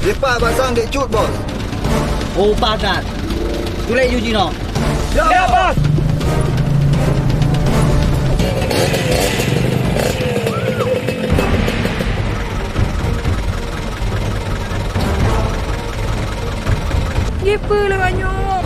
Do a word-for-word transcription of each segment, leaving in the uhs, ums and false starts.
Dipat basang Dek Cut, Bos. Oh, pakat. Tulek ju jinoe. Ya, Bos. Jipeue lé nyoe.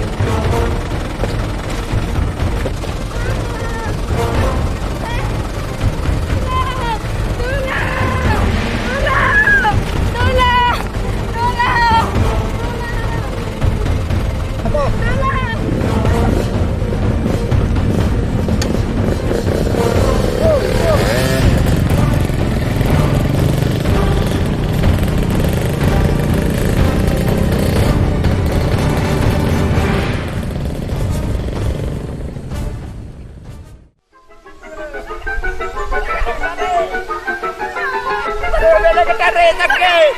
Aduh, bela ketarik, sakit.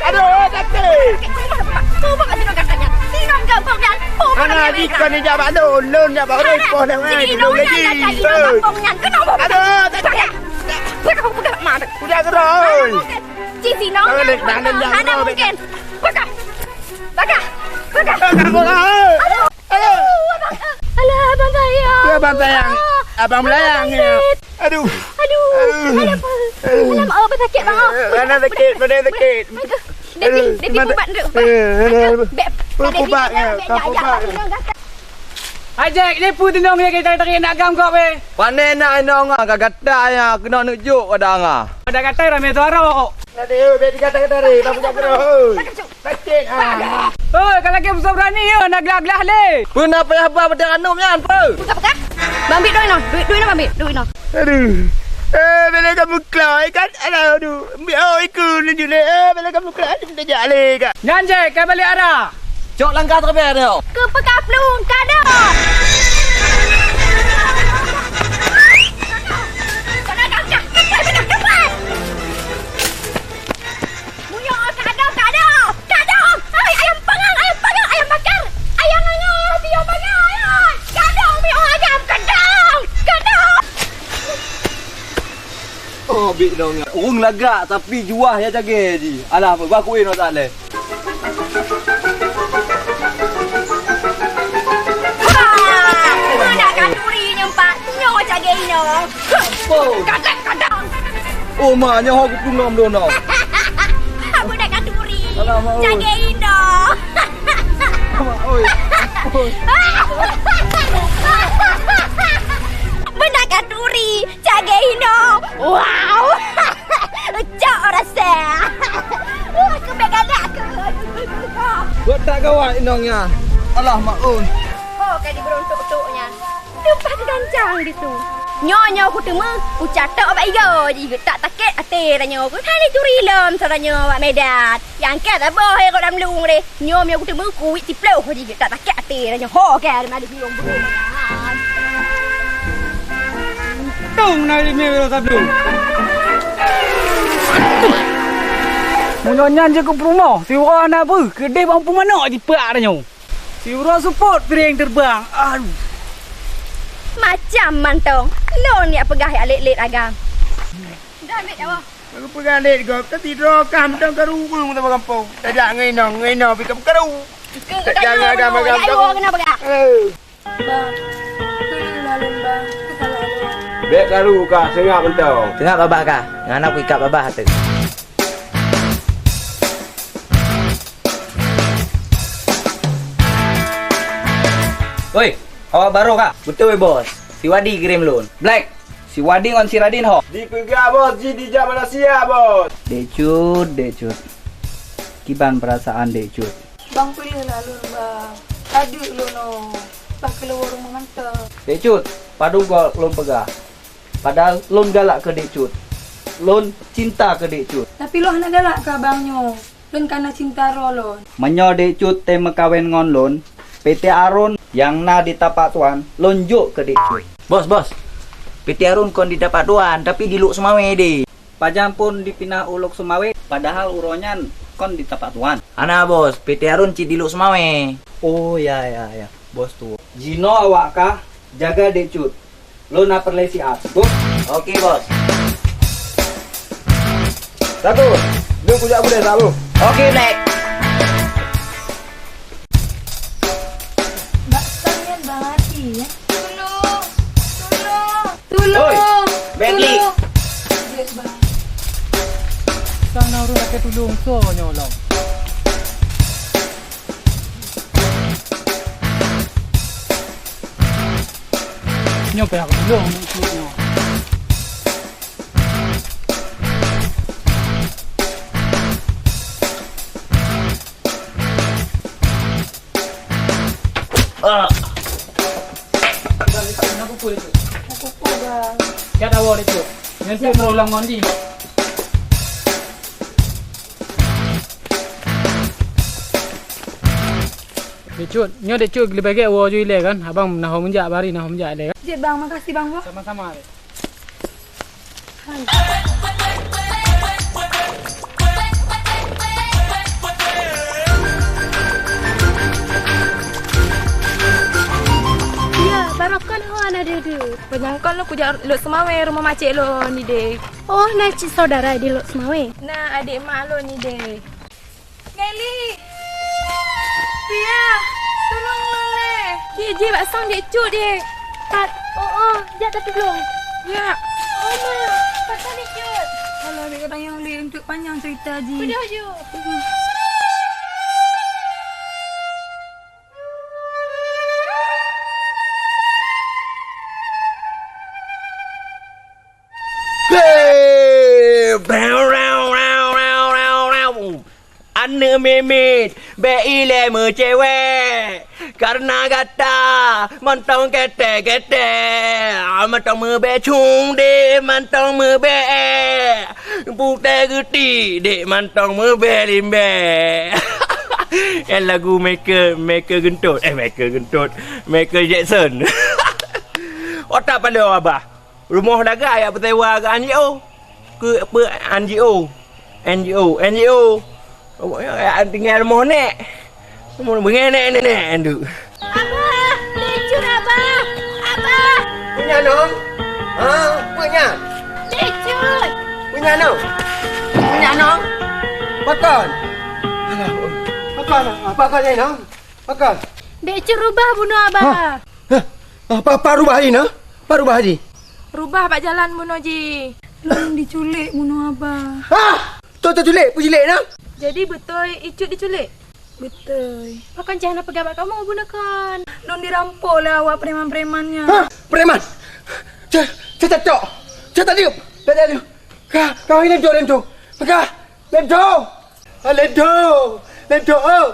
Aduh, sakit. Mana jikon ni jak bak lôn, lôn jak bak lôn, poh dah, eh, lôn lagi. Aduh, sakit. Udah gerak, oi. Cik Zino, hana mungkin. Peugah. Peugah. Peugah. Peugah, peugah, oi. Aduh. Aduh. Alah, abang sayang. Ya, abang sayang. Abang melayang, ya. Aduh. Aduh. Aduh. Alah, abang. Aduh. Alah, mak, abang sakit, bang. Eh, mana sakit, mana sakit? Aduh. Dek, dek, dek, mata. Ubat dulu. Eh, aduh. Bek, ubat, ya. Ubat, ya. Ajak, ni pun tenang ya, kita tarik nak gam kau, weh. Pandai nak inong ah, gata ya, kena nunjuk pada anga. Pada kata ramai suara. Tadi, eh, bek tiga tak tadi, tak punya gerak, oi. Sakit, ah. Oi, kalau lagi besar berani ya, nak gelah-gelah le. Pernah payah ba pada anu nyan, pe? Pegang, pegang. Bang, ambil duit noh. Duit, duit noh, Bang, ambil. Duit noh. Aduh. Eh, bila kamu keluar, kan? Alah, aduh. Ambil, oh, ikut lanjut le. Eh, bila kamu keluar, tajak le, Kak. Nyan je, ka balik arah. Cok langkah terbang tu. Keu peuka plueng, kadok. Kadok, kadok, kadok. Buyong, kado, kado, kado! Hai, ayam panggang, ayam panggang, ayam bakar! Ayam nyoe, buyong panggang, ayam! Kado, buyong ayam, kado! Kado! Oh, bik dong. Ureueng lagak, tapi juah ya cagée ji. Alah, baku inoe tak leh. Ha! Meunan ka turi nyoe, Pak. Nyoe cagée inoe. Oh. Kadang-kadang. Oh, ma, nyoe ho kupeungon lôn, noh. Aku dah katuri. Alamak, oi. Jaga Indo. Alamak, oi. Oi. Beuna katuri, jaga Indo. Wow. Cok rasa. Wah, aku bek galak aku. Buet that gawat inong nyan. Alah, mak, oi. Ho ka jibeuruntok-tok nyan. Teumpat gancang ditu. Nyoe-nyoe kuteumé, kucatok bak igoe jih, geutak takét até tanyoe. Hana turi lom tanyoe bak Medan. Nyang ka saboh he rot lam lueng deh. Nyoe meunyoe kuteumé kuwit siploh jih, geutak takét até tanyoe. Ho ka, adi burung-burung. Untung na ime wéh sablong. Meunyoe nyan jeuet keu peurumoh, siuroe hana beuh, keudeh bang peumanok jipeugah tanyoe. Siuroe seupôt piréng teureubang. Aduh. Macam mantong. Lôn jak peugah jak lét-lét agam. Dah, ambil nyawa. Aku peugah lét gob, tapi droe kah mantong karu ureueng mantong bak gampông. Tajak ngon inong, ngon inong pih ka karu. Tajak ngon agam, agam karu. Kena peugah. Eh. Bang, keuneuk lôn, Bang. Keusalah lôn. Bèk karu kah, seungab mantong. Seungab babah kah? Ngon aku ikab babah teuh. Woi, awak barô kah? Beutôi, Bos. Si Wadi kirém lôn. Black, si Wadi ngon si Radin ho? Dipeugah, Bos, jih dijak Malaysia, Bos. Dek Cut, Dek Cut. Kiban peurasaan Dek Cut? Bang, peuleueh lah lôn, Bang. Adeuk lôn nyoe. Bah keuluwa rumoh mantong. Dek Cut, padum goe lôn peugah. Padahal lôn galak keu Dek Cut. Lôn cinta keu Dek Cut. Tapi lôn hana galak keu abang nyoe. Lôn ka na cinta droe lôn. Meunyoe Dek Cut tém meukawen ngon lôn, P T Arun nyang na di Tapak Tuan, lôn jok keu Dek Cut. Bos, bos. P T Arun kon di Tapak Tuan, tapi di Lhokseumawe deh. Pajan phon dipinah u Lhokseumawe, padahal uroe nyan kon di Tapak Tuan. Hana, Bos, P T Arun cit di Lhokseumawe. Oh, ya, ya, ya, Bos tuwoe. Jinoe awak kah jaga Dek Cut. Lôn na peureulèe siat. Go. Oke, Bos. Satu, jom kujak budaya satu. Oke, Black. Tulông soe nyoe lom? Nyoe payah tulông nyoe. Ah. Siat awak Dek Cut. Nyan tu meurulang ngon jih. Dek Cut, nyoe Dek Cut leubeh gèt woe ju ilèe kan? Abang na ho meujak, bari na ho meujak ilèe kan? Jeuet bang, makasih bang boh. Sama-sama. Ya, barokon ho aneuk deudu. Panyang kon lôn kujak Lhokseumawe rumoh macék lôn nideh. Oh, na cit saudara di Lhokseumawe? Na adék mak lôn nideh. Nelly! Pia! Tulông lôn lé! Jih, jih bak sang Dek Cut, Dek! Pat? Oh, oh, jak tatulông. Ya! Oh, ma! Pakon Dek Cut? Alah, bèk katanyong lé, eunteuk panyang cerita jih. Peudeuh ju! He! Aneuk miet-miet, bèk ilèe meucewek. Kareuna gata mantong ketek-ketek, mantong meubèe cung deh, mantong meubèe putéh geuti deh, mantong meubèe limbèe. Nyan lagu Michael, Michael Geuntôt, eh, Michael Geuntôt, Michael Jackson. Otak paloe abah. Rumoh dagang jak peusewa keu N G O. Keu peue N G O? N G O, N G O. Tinggai rumoh nèk. Rumoh beungèh nèk, nèk, nèk, nèk. Abah, Dek Cut, Abah. Abah. Peue nyan, Nong? Ha, peue nyan? Dek Cut. Peue nyan, Nong? Peue nyan, Nong? Pakon? Alah, oi. Pakon, pakon nyan, Nong? Pakon? Dek Cut rubah bunoe Abah. Hah? Hah? Ah, pa, pa rubah jih na? Pa rubah jih? Rubah bak jalan bunoe jih. Lôn diculik bunoe Abah. Hah? Toh teuculik? Peue culik na? Jadi beutôi Icut diculik? Beutôi. Pakon cit hana peugah bak kamoe bunoe kon? Lôn dirampok lé awak preman-preman nyan. Hah? Preman? Cah, cah tacok. Cah tadeup. Tadeup. Ka, ka lintô, lintô. Peugah. Lintô! Ah, lintô! Lintô, oh!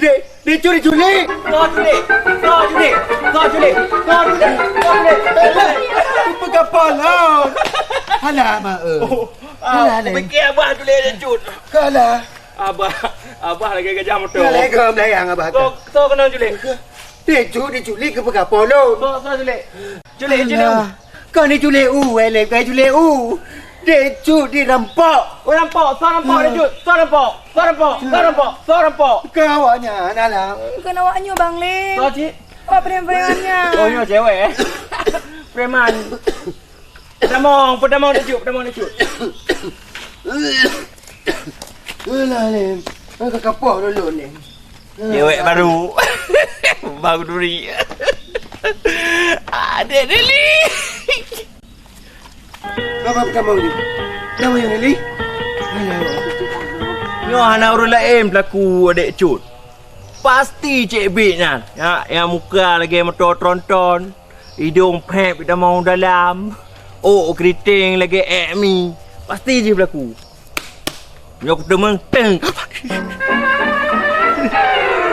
Dek, Dek Cut diculik! Soe culik? Soe culik? Soe culik? Soe culik? Soe culik? Peugah polong! Alah, mak, eh. Oh, ah, alah, Lem. Pikir abah culik Dek Cut. Kalah. Abah, abah lagèe gajah moto. Lagèe gajah abah. Soe, soe keunan culik? Dek Cut diculik keu peugah polong. Soe, soe culik? Culik, culik. Alah. Kon diculik u, eh, lé, kon diculik u. Dek Cut dirampok. Oh, rampok. Soe rampok, Dek Cut? Soe rampok? Soe rampok? Soe rampok? Soe rampok? Kon awak nyan, alah. Kon awak nyoe, Bang Lé. Soe cit? Awak preman-preman nyan. Oh, nyoe cewek, eh? Preman. Peutamong, peutamong Dek Cut, peutamong Dek Cut. Alah, Lem. Ka kapoh dulu, Lem. Cewek baru. Baru duri. Adik Deli. Kenapa kamu ni? Kenapa yang Deli? Alah. Nyoe hana ureueng laén pelaku Dek Cut. Pasti Cek Bit nyan. Ya, nyang muka lagèe moto tronton. Idong phèp itamong dalam, ôk keriting lagèe èk mi. Pasti jih pelaku. Nyoe kuteumèe, teng.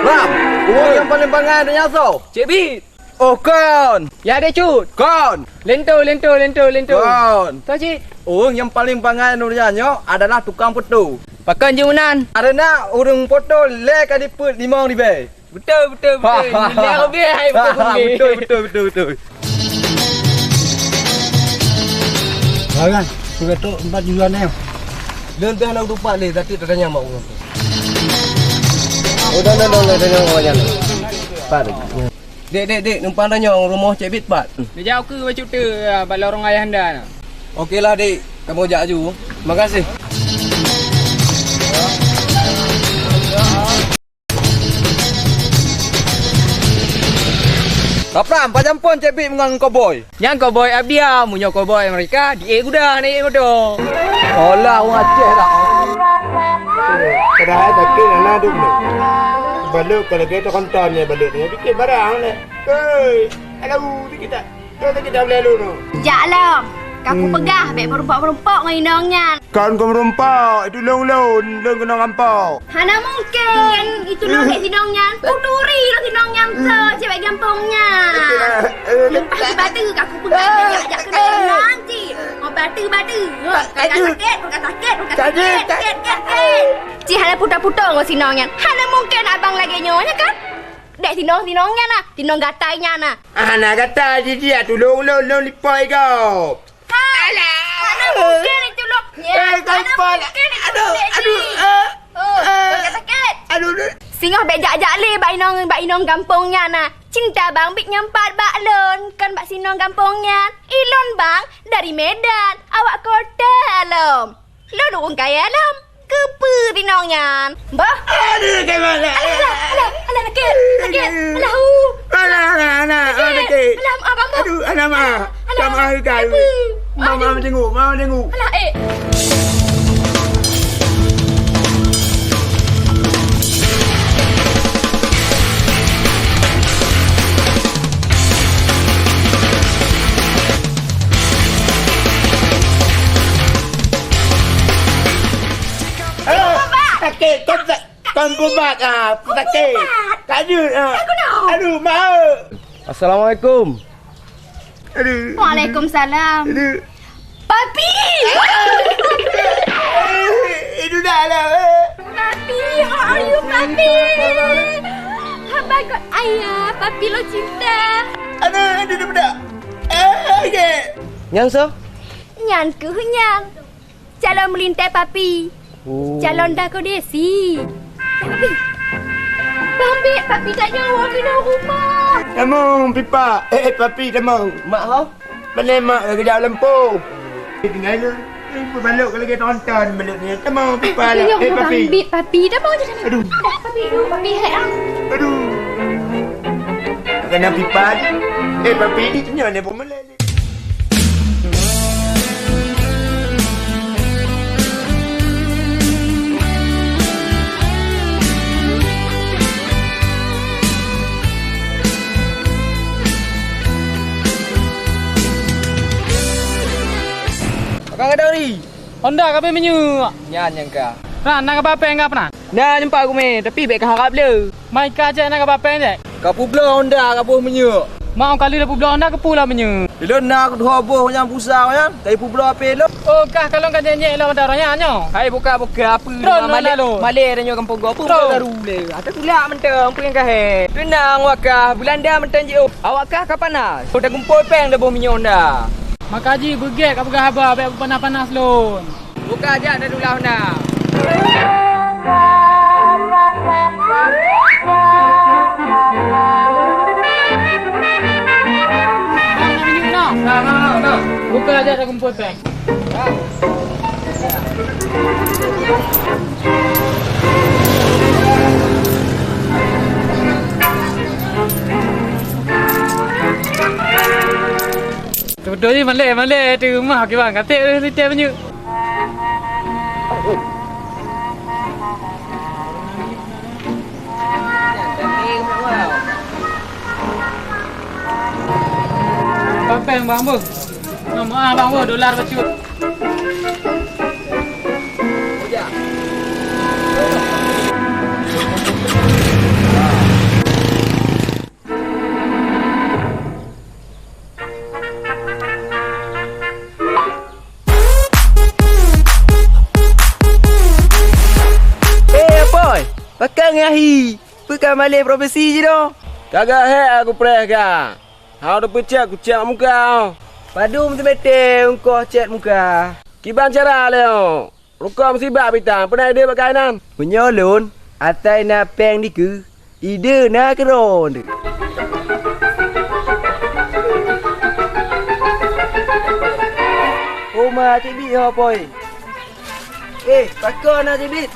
Bang, ureueng nyang paleng bangai donya soe? Cek Bit. Oh, kon. Ya, Dek Cut. Kon. Lento, lento, lento, lento. Kon. Soe cit? Ureueng nyang paleng bangai donya nyoe adalah tukang foto. Pakon jeuet meunan? Kareuna ureueng foto lé ka dipeuet limong ribèe. Beutôi, beutôi, beutôi. Nilai lebih hai beutôi, beutôi. Beutôi, beutôi, beutôi, beutôi. Barang, sibeutôi empat juta nyoe. Lôn teuh hana tupat lé, tapi tatanyong bak ureueng tu. Oh, dah, dah, dah, dah, tanyong awak nyan. Pat. Dek, dek, dek, numpang tanyong rumoh Cek Bit pat. Neujak ukeue bacut teuk, ah, bak lorong ayah anda na. Oke lah, dek. Kamoe jak aju. Makasih. Sapram, pajan phôn Cek Bit ngon koboi? Nyan koboi Abdia, meunyoe koboi Amerika, di-ék guda, na ék moto. Olah, ureueng Aceh dak. Padahai sakét hana duek nyoe. Balot ka lagèe teukontan nyan balot nyoe. Pike barang lé. Hei, alah, dikit tak? Kau sakét dah boleh lôn. Jak lom. Ka kupeugah bèk meurumpok-meurumpok ngon inong nyan. Kon keu meurumpok, itu lôn lôn, lôn keunong gampông. Hana mungken, itu lôn dek sinong nyan. Kuturi lôn sinong nyan, so cewek gampông nyan. Leupah batu ka kupeugah, jak, jak keunoe nyan cit. Oh, batu, batu. Oh, ka sakét, ka sakét, ka sakét. Sakét, sakét, sakét. Cit hana puto-puto ngon sinong nyan. Hana mungken abang lagèe nyoe, nya kan? Dek sinong-sinong nyan na, sinong gatai nyan na. Ah, hana gatai jih, jih, tulông lôn, lôn lipoi gob. Hai! Alah! Hana mungken itu lôn. Eh, hana mungken itu lôn, Dek Ji. Aduh, aduh, eh, oh, eh, sakét. Aduh, aduh. Singoh bèk jak-jak lé bak inong, bak inong gampông nyan na. Cinta bang bit nyan pat bak lôn, kon bak sinong gampông nyan. Ilôn bang dari Medan, awak kota lom. Lôn ureueng kaya lom. Keupeue sinong nyan? Bah. Aduh, sakét malah. Alah, alah, alah, alah, sakét, sakét. Alah, uh. Alah, alah, alah, sakét. Alah, abang, bah. Aduh, alah, ma. Alah, ma, aduh, sakét. Keupeue? Mama, aduh, tengok, mama tengok. Alah, eh. Aduh, sakét, kon sa-, kon bubat, ah, sakét. Bubat. Sakét, ah. Aduh, ma. Assalamualaikum. Aduh. Waalaikumsalam. Aduh. Papi! Itu dah lah, eh. Papi, how are you, Papi? Haba kok ayah, Papi lo cinta. Aduh, aduh, aduh, aduh. Eh, okey. Nyan soe? Nyan keuh nyan. Calon meulintèe Papi. Oh. Calon Dago Desi. Papi. Bang Bit, Papi tanyoe keunoe rumoh. Tamong, Pipa. Eh, eh, Papi, tamong. Mak ho? Pane mak lagèe jak lempung. Eh, tinggai lôn. Eh, balot ka lagèe tonton balot nyoe. Tamong, Pipa lah. Eh, Papi. Bang Bit, Papi. Tamong je. Aduh. Dah, Papi, aduh, Papi, hai, ah. Aduh. Kena Pipa. Eh, Papi, nyoe ni pemelek. Pakon ka dori? Honda ka beumeunyeuk. Nyan nyang ka. Nah, na kaba péng ka peuna? Na jeumpa gumé, tapi bèk ka harab le. Mai ka jeuet na kaba péng jeuet. Ka peubloe Honda ka boh meunyeuk. Mak ong kali dah peubloe Honda, keupeue lah meunyeuk. Ilôn na keudroe boh nyang pulsa nyan, ka ipeubloe hapé lôn. Oh, kah kalon ka nyek-nyek lom ada roh nyan nyoe. Hai buka-buka apa? Tron lôn malèe, lalu. Malèe tanyoe gampông gob. Tron. Baru le. Ata tulak mantong, peue nyang ka he. Teunang wakah, Beulanda mantong jiôh. Awak kah ka panas. Oh, dah kumpôi péng dah boh meunyeuk Honda. Makaji beugèt ka peugah haba, bèk panas-panas lôn. Buka jak dan ulah na. Buka jak dan kumpul péng. Beutôi jih malèe, malèe teuma kiban ka trép lé sitèe meunyeuk. Bang péng bang beuh. Nyoe meuah bang beuh, dolar bacut. Eh, Apoi! Pakon ngon ahi? Peue ka malèe profesi jinoe? Ka geuhèk aku preh ka. Hana teupeucèt kucèt muka. Padum seumeter ongkoh cèt muka? Kiban cara lé nyoe. Rukok musibah bitang, peue na ideh bak kainan? Meunyoe lôn, asai na péng dikeue, ideh na keudroe. Oma cibit ho poi. Eh, pakon na cibit?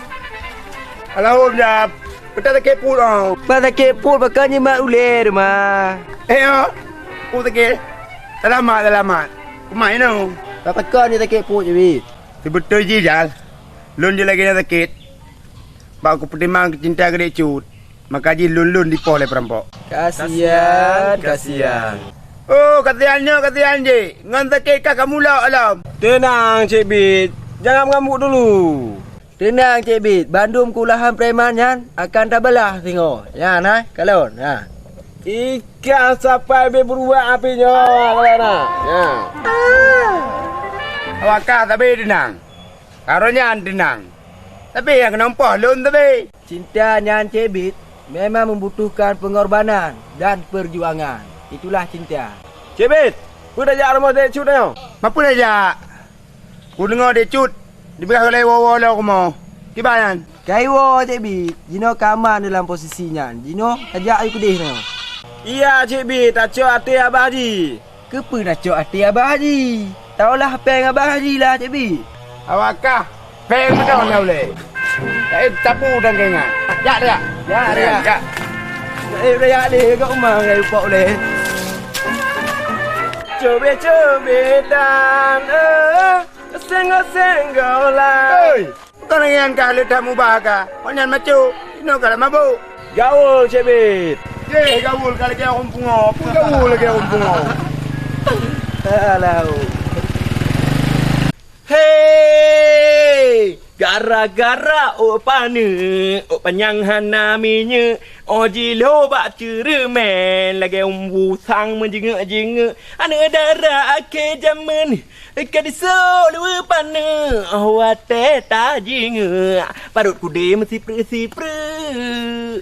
Alahom jap. Peue sakét pruet oh. Peue sakét pruet pakon nyimak ulèe teuma. Eh oh. Pruet sakét. Seulamat, seulamat. Keumae nyoe. Pakon nyoe sakét pruet cibit? Seubeutôi jih, Jal, lôn jeuet lagèe nyan sakét. Bak kupeutimang cinta keu Dek Cut, maka jih lôn-lôn dipoh lé peurampok. Kasian, kasian. Oh, kasian nyoe, kasian jih. Ngon sakét ka kamulok lom. Teunang, Cik Bit. Jangan mengamuk dulu. Teunang, Cik Bit. Bandum keulahan preman nyan akan tabalah singoh. Nyan, hai, kalon. Ha. Ikan sapai bit beruak api nyoe, kalau na. Ya. Awak kah tapi teunang. Karoe nyan teunang. Tapi nyang keunompah lôn tapi. Cinta nyan, Cik Bit, memang membutuhkan pengorbanan dan perjuangan. Itulah cinta. Cik Bit, peue tajak rumoh Dek Cut nyoe? Mapeue tajak? Kudeungoe Dek Cut dipeugah lé woe-woe lom rumoh. Kiban nyan? Kai woe, Cik Bit. Jinoe ka aman dalam posisi nyan. Jinoe tajak ayue keudeh nyoe. Iya, Cik Bit, tacok até Abah Haji. Keupeue tacok até Abah Haji? Taolah péng Abah Haji lah, Cik Bit. Awak kah péng beudôh na ulée. Taéb sapu dan keuingat. Jak, jak. Jak, jak. Jak. Taéb jak lé, gak uma ngai upok ulée. Cubit-cubitan, eh, senggol-senggol lah. Hei! Kon nyan kah le that mubah kah? Kon nyan maco, inoe kah mabuk. Gaul, Cik Bit. Yeh, gaul ka lagée ureuëng pungo. Peue gaul lagée ureuëng pungo? Alah. Hei, gara-gara ôk paneuk, ôk panyang hana minyeuk, oh jilo bak ceureumen lagée umbu sang meujeungeuek-jeungeuek. Aneuëk dara akhé jamén, ka disok luweue paneuk, oh watée tajingeuk, parot kudé meusipreuk-sipreuk.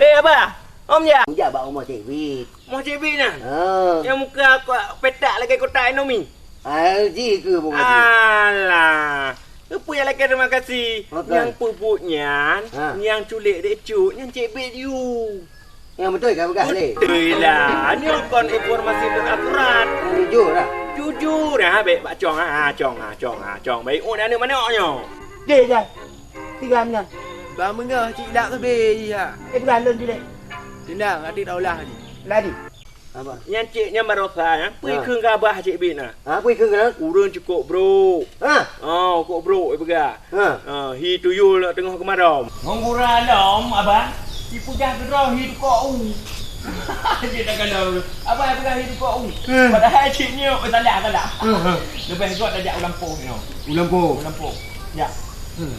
Eh, Abah, om jak? Om jak bak rumoh Cik Bit. Rumoh Cik Bit nyan? Ha. Nyang muka kok petak lagée kotak indomie? Ai, ji keu bukan ji. Alah. Keupeue nyang lakée terima kasih? Makan. Nyang peubuet nyan, ha, nyang culék Dek Cut, nyan Cik Bit you. Nyang beutôi ka peugah lé. Beutôi lah. Nyoe kon informasi teuakurat. Jujur lah. Jujur lah, bék bak cong, ha, cong, ha, cong, ha, cong. Baik, oh, aneuk manok nyoe. Deh, dah. Tiga nyan. Bang meungoh cit ilak keu bé, ya. Eh, peugah lôn jih, deh. Teunang, até taulah jih. Laju. Apa? Nyan cit nyan barosa nyan, ha, peue kheun keu abah Cik Bit na. Ha, peue kheun keu na? Ureueng cukôp brôk. Ha? Oh, cukôp brôk, eh, peugah. Ha. Ha, hi tuyul teungoh keumadom. Ngon gura lom, abah, ipeugah keudroe hi tukok u. Cit takalon. Abah peugah hi tukok u. Hmm. Padahai cit nyoe, eh, salah, salah. Hmm. Leubeh göt tajak u lampôh nyoe. U lampôh? U lampôh. Ya. Hmm.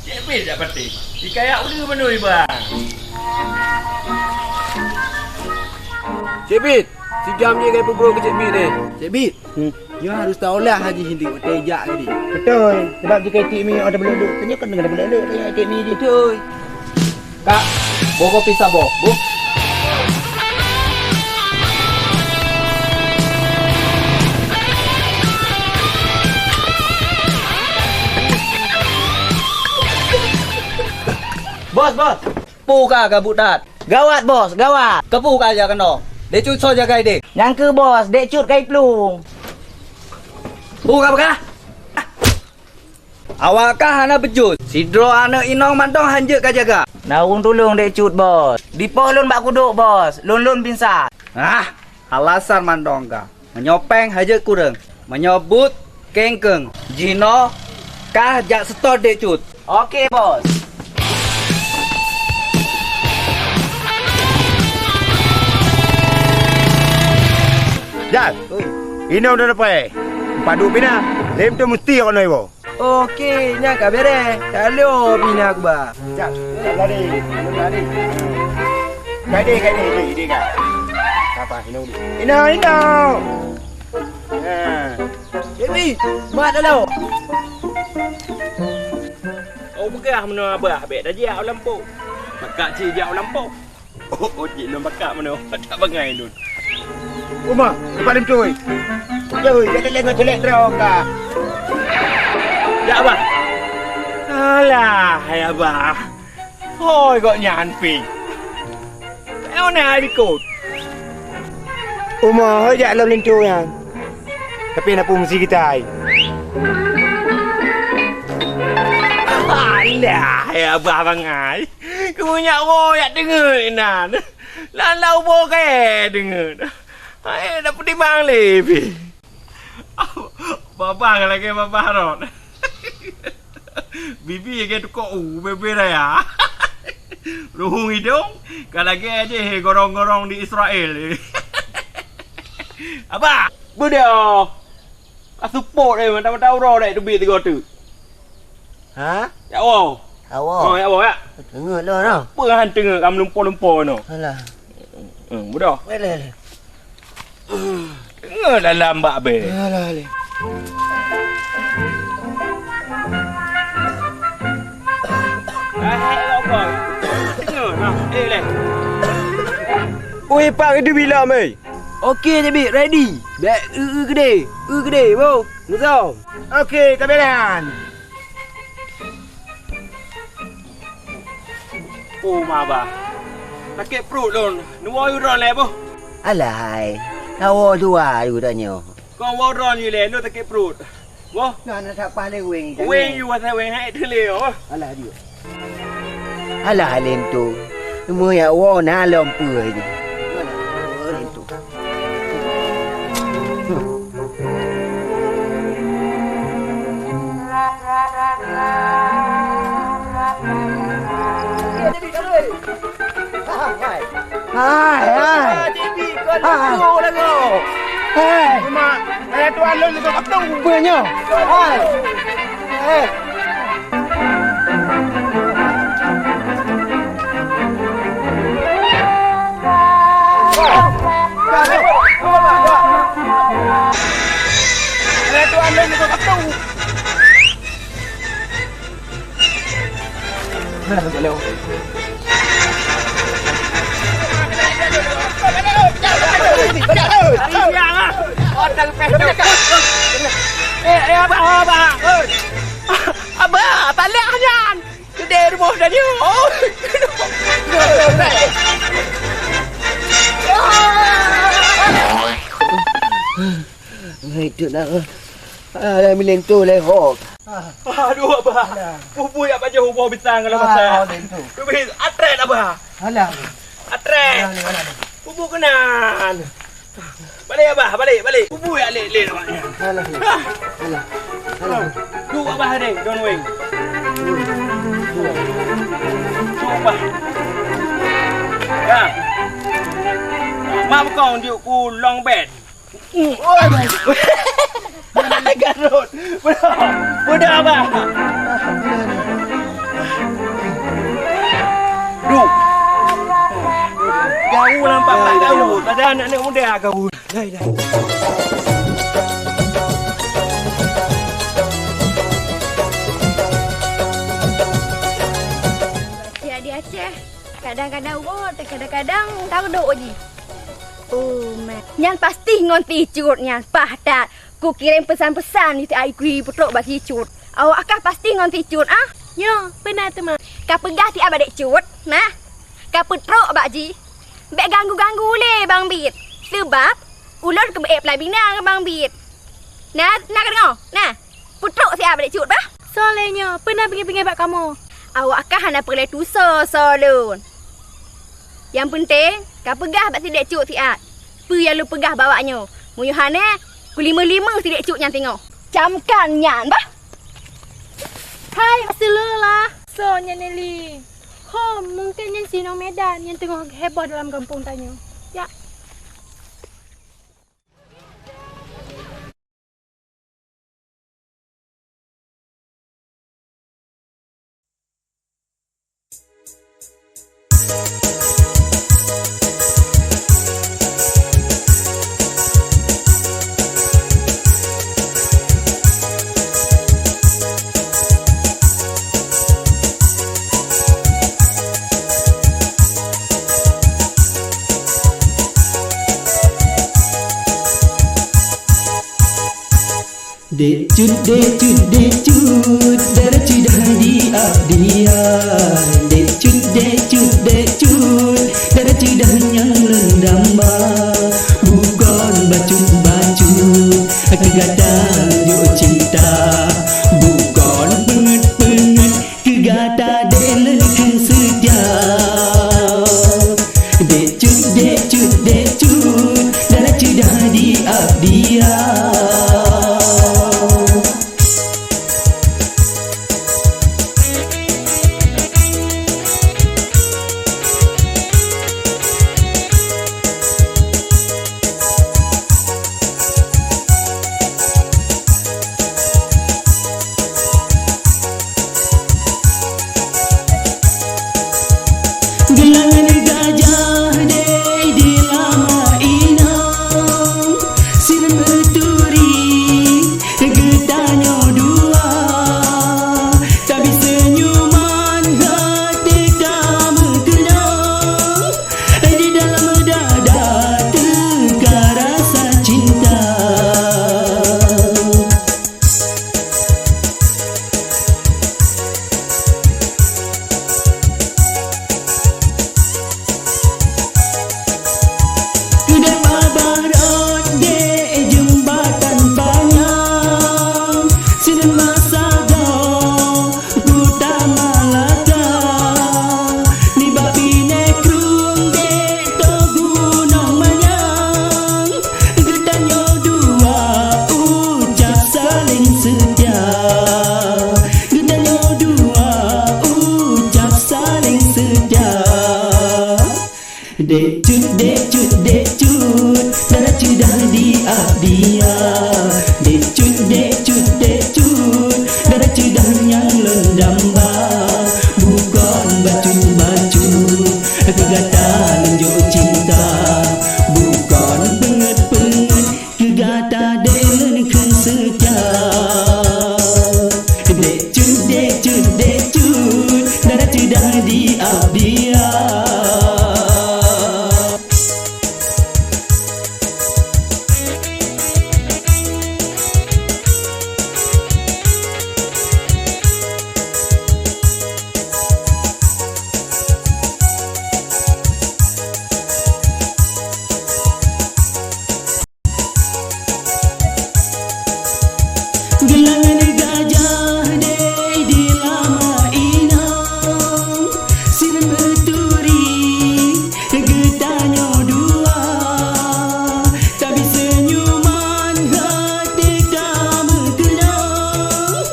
Cik Bit jak patéh. Dikaya uleue meunui, bang. Cik Bit, si Gam ni kai peubrôk keu Cik Bit deh. Cik Bit, hmm, nyoe harus taolah Haji Hindu watée jak tadi. Beutôi, sabab jika itik mi ada beuleuek-leuek, tanyoe kan deungon beuleuek-leuek, itik mi jih. Beutôi. Kak, boh kopi saboh, bu. Bos, bos. Peue ka kabut that? Gawat, bos, gawat. Keupeue ka jak keunoe? Dek Cut soe jagai deh? Nyang keu bos, Dek Cut kai plueng. Peue ka peugah? Awak kah hana beujeuet. Sidroe aneuk inong mantong hanjeuet ka jaga. Na ureueng tulông Dek Cut, bos. Dipoh lôn bak kudok, bos. Lôn-lôn pingsan. Ah, alasan mantong kah. Meunyoe péng hanjeuet kureueng. Meunyoe buet kengkeung. Jinoe kah jak seutôt Dek Cut. Oke, bos. Jan, oi. Inong dah dapat. Padub pina. Lem tu mesti kau naik, bos. Oke, nyan ka beres. Ka lheueh pih na kuba. Cak, lari, lari. Kai deh, kai deh, deh, deh, kai. Apa, inong deh. Inong, inong. Ha. Dewi, mat dah lauk. Oh, peugah meunoe abah, bék tajak u lampôh. Pakak cit jak u lampôh. Oh, oh, cit lôn pakak meunoe, tak bangai lôn. Uma, leupah lintui. Joi, jadi lengah jelek droe ka. Ya, Abah. Alah, hai Abah. Hoi, gobnyan pih. Hai, ona hai likot. Uma, hoi jak lôn lintui nyan. Tapi na fungsi kita hai. Alah, hai Abah bangai. Keu meunyak woe jak deungoe inan. Lam-lam ubo kayèe deungoe. Hai, dak peutimang lé pih. Babah lagèe babah rot. Bibi lagèe tukok u, bebe raya. Ruhueng idong ka lagèe jih gorong-gorong di Israel. Abah, beudôh. Ka seupôt, eh, mata-mata uroe dek teubiet sigoe teuk. Ha? Ya Allah. Allah. Oh, ya Allah, ya. Teungeut lôn, noh. Peue han teungeut, ka meulumpoe-lumpoe noh. Alah. Hmm, beudôh. Lé, lé, lé. Teungeut dalam bak bèe. Alah, lé. Eh, eh, apa? Teungeut, nah. Eh, lé. Ui, Pak, itu bila, mei? Oke, David, ready. Bèk eu, eu keudéh. Eu keudéh, boh. Musoh. Oke, kabelan. Oh, ma bah. Sakét pruet lôn. Neuwoe u droeneuh lé, boh. Alah hai. Tawoe dua ju tanyoe. Kon woe u droeneuh lé, lôn sakét pruet. Boh. Nah, na sapa lé weng. Weng ju asai weng hai teuh lé, boh. Alah, dieu. Alah, Lintô. Meunyoe woe na lom peue nyoe. Lintô. Hai, hai. Hai. Hai. Hai. Hai. Hai. Hai. Eh, eh, abah, abah. Abah, talak nyan. Keudéh rumoh tanyoe. Hai, tu dah. Ah, dah mileng tu leh hok. Aduh, abah. Alah. Bubui abah jauh boh bitang kalau masak. Ah, dah tu. Tu bih, atret, abah. Alah. Atret. Alah, alah, alah. Bubui keunan. Balek, abah, balek, balek. Bubui alek-lek awak nyan. Alah, alah. Alah. Alah. Duek abah deh, don weng. Duek abah. Ya. Mak bukong diuk ku long bed. Garut. Budak, budak abah. Duh. Gaul nampak tak gaul. Pada anak-anak muda gaul. Dai, dai. Ya, di Aceh. Kadang-kadang uroe, kadang-kadang tardok jih. Oh, ma. Nyan pasti ngon si Cut nyan, paih that. Kukirém peusan-peusan di si Aikui peutrok bak si Cut. Awak kah pasti ngon si Cut, ah? Nyoe, peue na teuma? Kapeugah siat bak Dek Cut, nah. Kapeutrok bak jih. Bèk ganggu-ganggu lé Bang Bit. Seubab ulôn keubeuet peulabina ngon Bang Bit. Na, na kadeungoe? Na. Peutrok siat bak Dek Cut bah. Soe lé nyoe, peue na beungèh-beungèh bak kamoe? Awak kah hana peureulèe tusoe soe lôn. Nyang peunteng, kapeugah bak si Dek Cut siat peue nyang lôn peugah bak awak nyoe. Meunyoe hana, kulimeue-limeue si Dek Cut nyan singoh. Camkan nyan bah. Hai, Rasulullah. Soe nyan Nelly? Ho, mungken nyan si inong Medan nyang teungoh heboh dalam gampông tanyoe. Ya. Dek Cut, Dek Cut, Dek Cut, dara ceudah di abdi ai. Dek Cut, Dek Cut, Dek Cut, dara ceudah nyang lôn damba. Bukon bacut-bacut, keu gata jok cinta. Bukon peungeut-peungeut, keu gata deh lôn kheun seutia. Dek Cut, Dek Cut, Dek Cut, dara ceudah di abdi ai. Dek Cut, Dek Cut, Dek Cut, dara ceudah di Abdia. Dek Cut, Dek Cut, Dek Cut, dara ceudah nyang lôn damba. Bukon bacut-bacut, keu gata lôn jok cinta. Bukon peungeut-peungeut, keu gata dek lôn kheun seutia. Dek Cut, Dek Cut, Dek Cut, dara ceudah di Abdia. Geulangan gajah deh di lama inong, sinan beuturi geutanyoe dua, tapi seunyuman hati ka meukeunong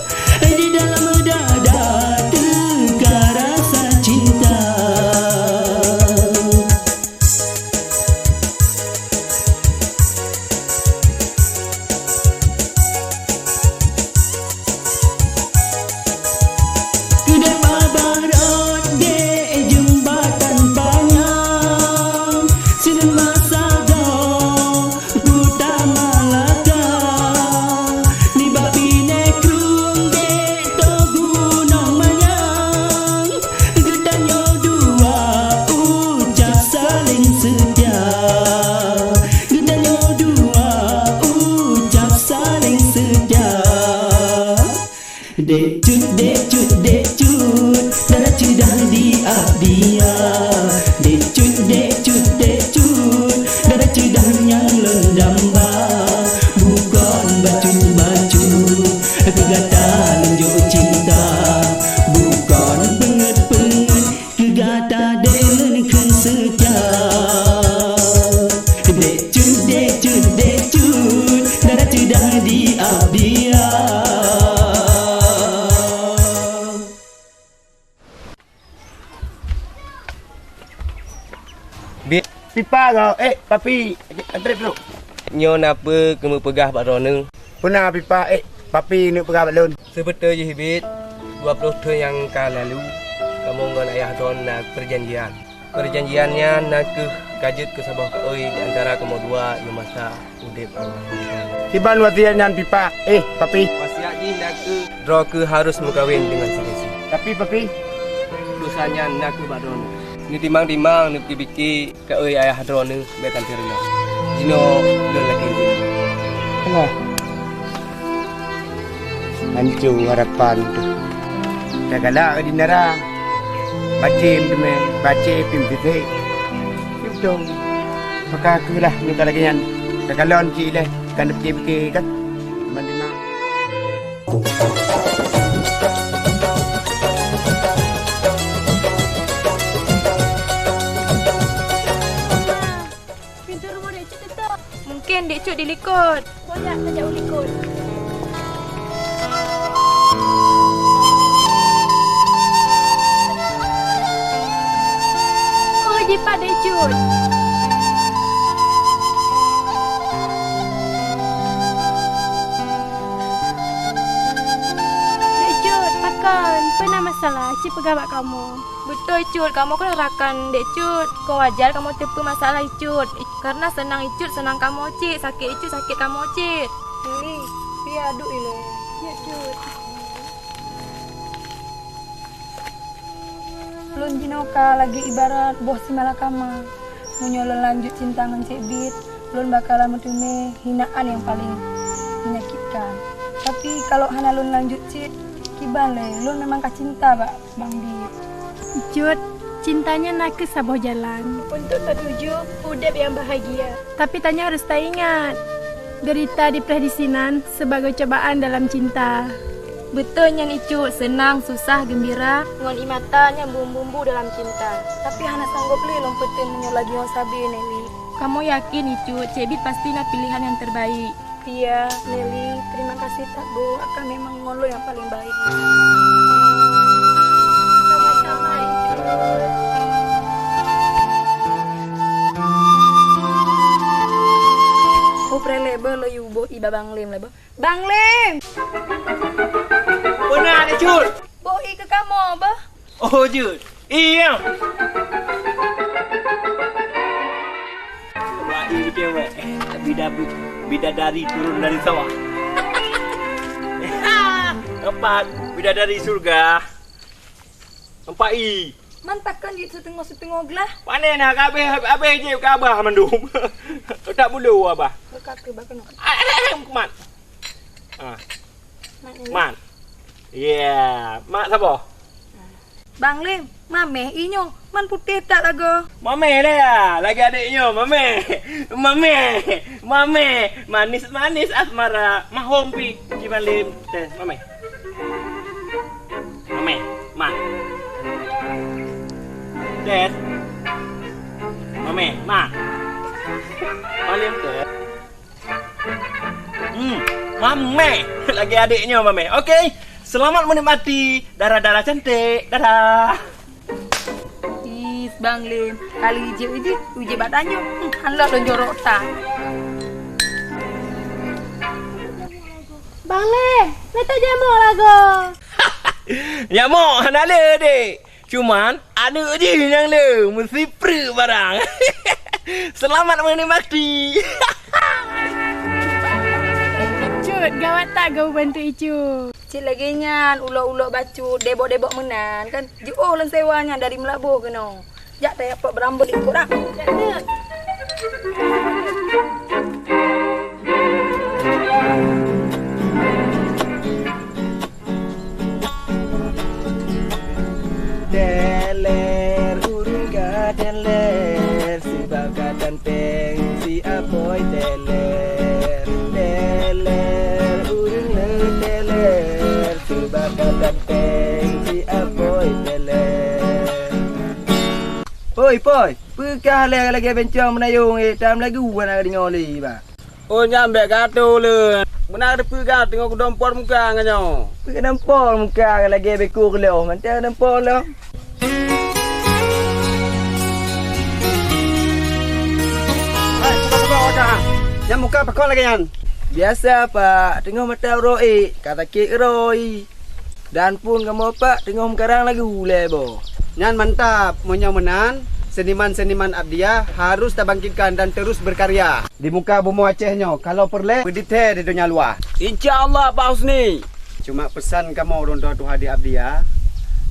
di dalam dada teuka rasa cinta. Keudeh babah rot dek jeumbatan panyang, sinan masa goe Kuta Malaka, nibak Pineh Krueng dek Toh Gunong Manyang. Geutanyoe dua ucap saléng seutia. Geutanyoe dua ucap saléng seutia. Dek Cut, Dek Cut, Dek Cut, dara ceudah di Abdia. Dek Cut, Dek Cut, Dek Cut, dara ceudah nyang lôn damba. Bukon bacut-bacut, keu gata lôn jok cinta. Bukon peungeut-peungeut, keu gata dek lôn kheun seutia. Dek Cut, Dek Cut, Dek Cut, dara ceudah di Abdia. Bit. Pipa goe, eh, Papi, antre dulu. Nyoe na peue keumeupeugah bak droeneuh? Peue na Pipa, eh, Papi neuk peugah bak lôn? Seubeutôi jih Bit, dua ploh thon nyang ka lalu, kamoe ngon ayah droen na peujanjian. Peujanjian nyan na kheueh ka jeuet keu saboh kaôi di antara kamoe dua nyang masa udeb almarhum. Kiban wasiat nyan Pipa, eh, Papi? Wasiat jih na kheueh droe kheueh harôh meukawen deungon si Desi. Tapi, Papi? Desya nyan na kheueh bak droeneuh. Neutimang-timang, neupike-pike, kaôi ayah droeneuh bék ka teurimong. Jinoe lôn lakée jih. Alah. Hanco harapan teuh. Tagalak di nara. Bacem teumé, bacem pim titék. Yuk dong. Maka keulah nyoe ka lagée nyan. Takalon cit ilée, kan neupike-pike kan. Teuma-teuma. Pintoe rumoh Dek Cut teutok. Mungken Dek Cut di likot. Kujak tajak u likot. Oh, jipat Dek Cut. Dek Cut, pakon? Peue na masalah? Ci peugah bak kamoe. Beutôi Cut, kamoe kon rakan Dek Cut. Kon wajar kamoe teupeu masalah Icut. Karena seunang Icut seunang kamoe cit, sakét Icut sakét kamoe cit. Lili, pih aduek ilée. Ya Cut. Lôn jinoe ka lagée ibarat boh si malakama. Meunyoe lôn lanjut cinta ngon Cék Bit, lôn bakalan meuteumé hinaan nyang paleng menyakitkan. Tapi kalok hana lôn lanjut cit, kiban lé, lôn memang ka cinta bak Bang Bit. Cut, cinta nyan na kheueh saboh jalan. Untuk tatuju udeb nyang bahagia. Tapi tanyoe harôh taingat, deurita dipreh disinan sibagoe cobaan dalam cinta. Beutôi nyan Icut, seunang, susah, geumbira, ngon ie mata nyang bumbu-bumbu dalam cinta. Tapi hana sanggob lé lôn peuteun meunyoe lagée ngon sabe, Nelly. Kamoe yakin Icut, Cék Bit pasti na piléhan nyang teubaik. Iya, Nelly, terima kasih that, Bu. Akang memang ngon lôn nyang paleng baik. Sama-sama, Icut. Ba Bang Lim lah, Bang. Bang Lim! Peue na, Cut? Boh ie keu kamoe, Bang. Oh, jeuet. Iya. Wah, ie cewek. Bida-, bidadari turun dari sawah. Nampak? Bidadari surga. Nampak ie. Man takheun jeuet siteungoh-siteungoh glah. Pane na ka abéh, abéh jép keu abah mandum. Otak bulo abah. Keu ka keu bah keunoe. Ah, eh, eh, eh, kumat. Ah. Mak ni. Mat. Ya, mak saboh. Bang Lim, mameh ie nyoe, man putéh that lagoe. Mameh lah ya, lagèe adék nyoe, mameh. Mameh, mameh, manis-manis asmara, mahom pi, Ji Bang Lim. Teh, mameh. Mameh, ma. Des. Mameh, ma. Paling des. Hmm, mameh. Lagèe adék nyoe, mameh. Oke. Selamat menikmati, dara-dara cantik. Dadah. Is, Bang Lim. Kali ijép-ijép, ijép bak tanyoe. Hmm, han lôn jorok that. Bang Lim, neuteuh jamok lagoe. Nyamok hana le, dek. Cuman, aneuk jih nyang le, meusipreuk barang. Selamat menikmati. Cut, gawat that geubantu Icu. Cit lagèe nyan, ulok-ulok bacut, debok-debok meunan, kan? Jiôh lôn sewa nyan dari Meulaboh keunoe. Jak tayap pot beurambot ikot ah. Teler, ureueng ka teler, sibak ka tanteng si Apoi teler. Teler, ureueng le teler, sibak ka tanteng si Apoi teler. Oi, Poi, peue kah lagèe-lagèe bencong meunayong, eh, tam lagu hana deungoe lé, bah? Oh, nyan bèk gato lé. Meunan teupeugah teungoh kudong por muka ngon nyoe. Peue kudong por muka lagèe beko keuloh, mantong kudong por lom. Hai, buka-buka wajah. Nyan muka pakon lagèe nyan? Biasa, Pak. Teungoh mata uroe, ka sakét uroe. Dan phôn kamoe, Pak, teungoh meukarang lagu lé boh. Nyan mantap, meunyoe meunan, seniman-seniman Abdia harus tabangkitkan dan terus berkarya di muka bumoe Aceh nyoe, kalau peureulèe beudithèe di donya luwa. Insya Allah, Pak Husni. Cuma peusan kamoe ureueng tuha-tuha di Abdia,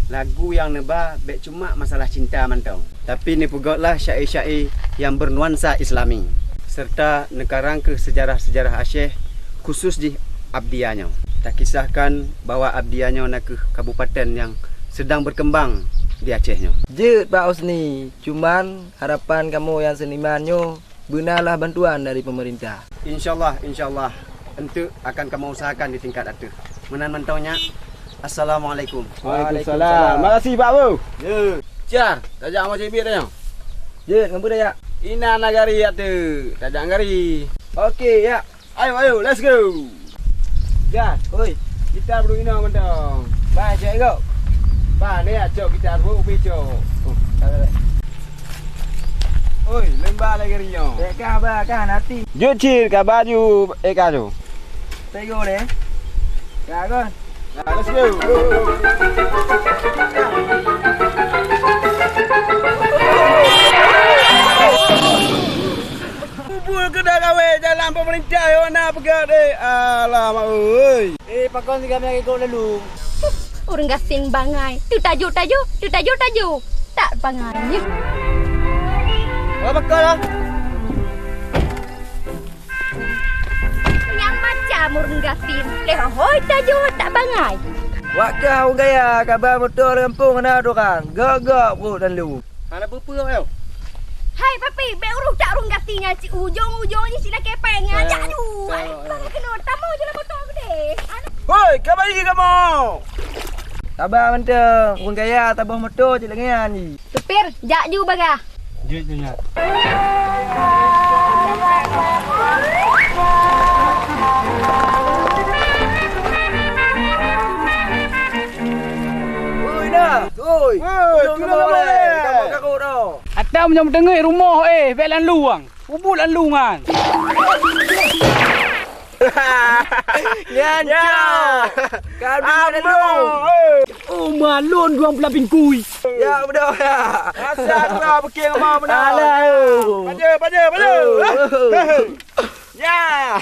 lagu nyang neuba bèk cuma masalah cinta mantong. Tapi neupeugötlah syair-syair nyang bernuansa Islami, serta neukarang keuh seujarah-seujarah Aceh, khusus jih Abdia nyoe. Takisahkan bahwa Abdia nyoe nakeuh kabupaten nyang sedang berkembang di Aceh nyoe. Jeuet, Pak Husni, cuman harapan kamoe nyang seuniman nyoe beunalah bantuan dari pemerintah. Insya Allah, insya Allah. Enteuk akan kamoe usahakan di tingkat ateueh. Meunan mantong nyak. Assalamualaikum. Waalaikumsalam. Makasih, Pak Bro. Ya. Car, tajak sama cik biet tanya. Jeuet, ngon peue tajak? Inan nagari ateueh, tajak nagari. Oke, ya. Ayo, ayo, let's go. Gas, oi. Kita berdua ina mantong. Bye, cek kau. Bye, ni ya, cok kita berdua, upi cok. Oh, tak, tak, tak. Oi, lembah lagi rinyo. Eh, kah, bah, kah, nanti. Jujur, kah baju, eh, kah tu. Tego deh. Kah, kon. Nah, let's go. Go, go, go. Kubur keudah gawé jalan pemerintah, yo, na peugah deh. Alamak, oi. Eh, pakon siga meunan ikot lalu? Ureueng gasien bangai. Teutajok-tajok, teutajok-tajok. Tak bangai. Apa kau lah? Nyang macam ureueng gasien. Leh hoi tajok tak bangai. Wak kah ureueng gaya, kaba moto lam gampông hana dorang. Gok-gok pruet dan lu. Hana peue-peue, ayo. Hai, Papi, bèk uroh that ureueng gasien nyan, cit ujong-ujong nyan cit lakèe pèng nyan, jak ju. Hai, bang keunoe, tamong ju lam moto keudeh. Hoi, ka bayi kamoe. Saba mantong, ureueng gaya saboh moto cit lagèe nyan jih. Supir, jak ju bagah. Jeuet nyan. Oi, dah. Oi. Woi, tulông tulông kamoe, boleh. Kamoe kakot dah. Atam nyang meuteungeut rumoh, eh, bèk lam luwang. Ubit lam luwang. Nyan, ya. Cok. Kami ada Amoe, lu. Eh. Oh, malon dua belah bingkui. Ya, betul ya. Asal gua bikin sama benar. Alah. Pada, pada, pada. Oh. Ya.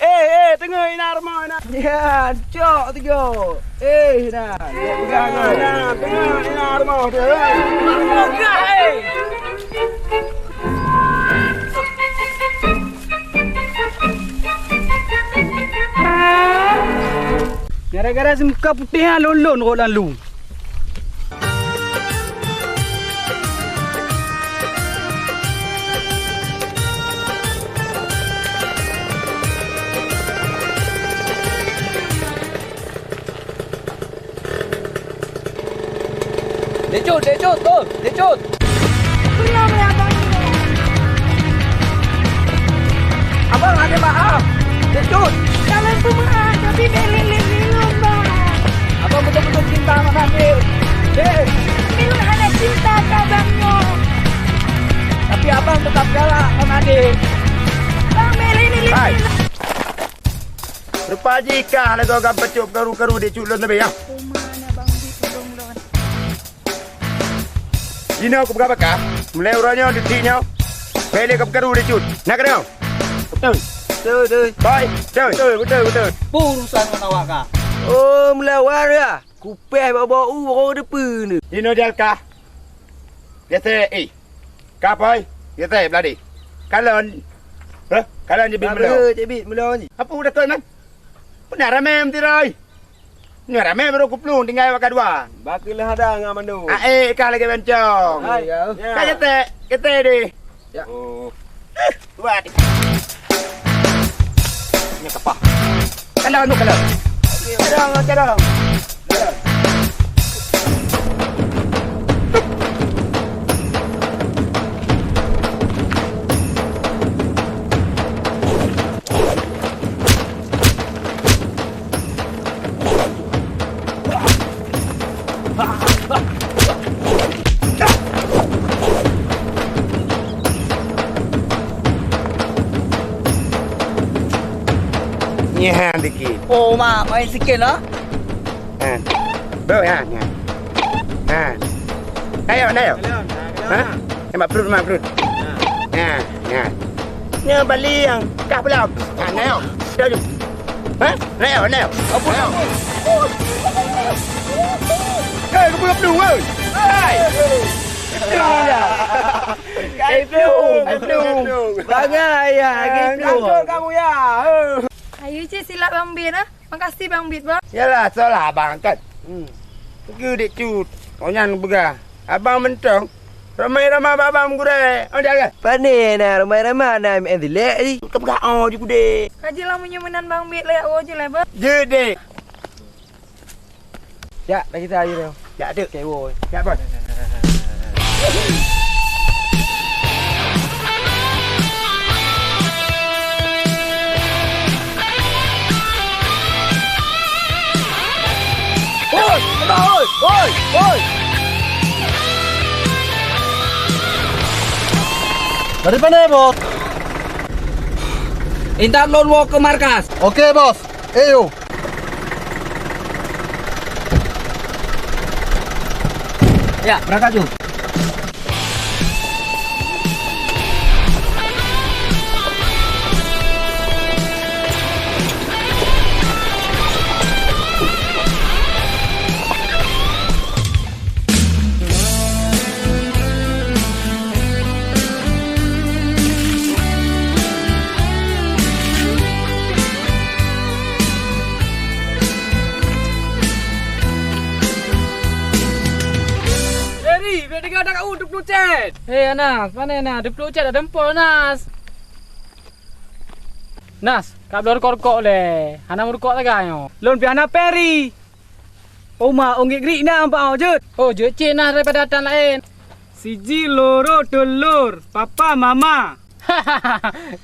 Eh, eh, tengok ina rumah ina. Ya, cok tiga. Eh, nah. Tengok ina rumah dia. Eh. Gara-gara si muka putih nyan lôn-lôn rot lam lu. Dek Cut, Dek Cut, tu, Dek Cut. Abang ada maaf. Dek Cut. Dalam pemaaf, tapi beri lilin minum, Bang. Abang betul-betul cinta sama Nabil. Dek. Minum hana cinta ke abang nyoe. Tapi abang tetap galak sama Nabil. Bang, beri lilin minum. Hai. Rupa jih kah lagoe gam peucok karu-karu Dek Cut lôn leubeh, ya? Uma na Bang Bit ulôn lôn. Jinoe kupeugah bak kah, mulai uroe nyoe, detik nyoe, bèk lé kapeugah Dek Cut. Na keudroe? Beutôi. Beutôi, beutôi. Boy, beutôi. Beutôi, beutôi, beutôi. Peue urusan ngon awak kah? Oh, meulawan ya? Kupèh bak bak u, bak u depan. Jinoe jal kah? Biasa, eh. Ka, Boy? Biasa, beuladi. Kalon. Hah? Kalon je bit meulon. Apa Cik Bit meulon? Apa udah kau, man? Pernah ramé meutiroi. Nyoe ramé baru kuplueng tinggai awak kadua. Bak keuh leuh ada ngon mandum. Ae kah lagèe bencong. Hai, ya. Ka jete, jete deh. Ya. Oh. Eh, buat. Ini kapah. Kalau anu kalau. Kadang, kadang. Nyan dikit. Oh, mak, main sikit lah. Ha. Bro, ha, ha. Ha. Ayo, ayo. Ha? Eh, mak perut, mak perut. Ha, ha. Nyoe bali nyang kah pulang. Ha, nyoe. Dah jom. Ha? Nyoe, nyoe. Apa? Nyoe. Hei, kau pulang belum, woi? Hai. Kai belum. Kai belum. Bangai ya, kai belum. Lanjut kamu ya. Ayo, cik, silap Bang Bin, ah. Makasih, Bang Bit, Bang. Yalah, salah abang kan. Hmm. Keu Dek Cut. Oh, nyan peugah. Abang mantong. Ramai-ramai bak abang meugurèe. Oh, jangan. Pane na ramai-ramai na M N dilek ni. Ka peugah oh, ju kudek. Kaji lah meunyoe meunan Bang Bit, lé, oh, je lah, Bang. Je, Dek. Jak, dah kita aja dah. Jak, Dek. Kewo. Jak, Bang. Oi, oi, oi, oi. Dari mana, Bos? Intat lôn woe keu markas. Oke, Bos. Ayo. Ya, berangkat, Ju. Eh, Ri, bèk teuga dak u dua puluh cent. Eh, Anas, pane na dua puluh cent dak dempol, Nas. Nas, ka bloe rukok-rukok lé. Hana meurukok lagèe nyoe. Lôn pih hana pèng, Ri. Oma, ong grik na ampa oh jeuet. Oh, jeuet cit na daripada tan laén. Siji, loro, teulor, papa, mama.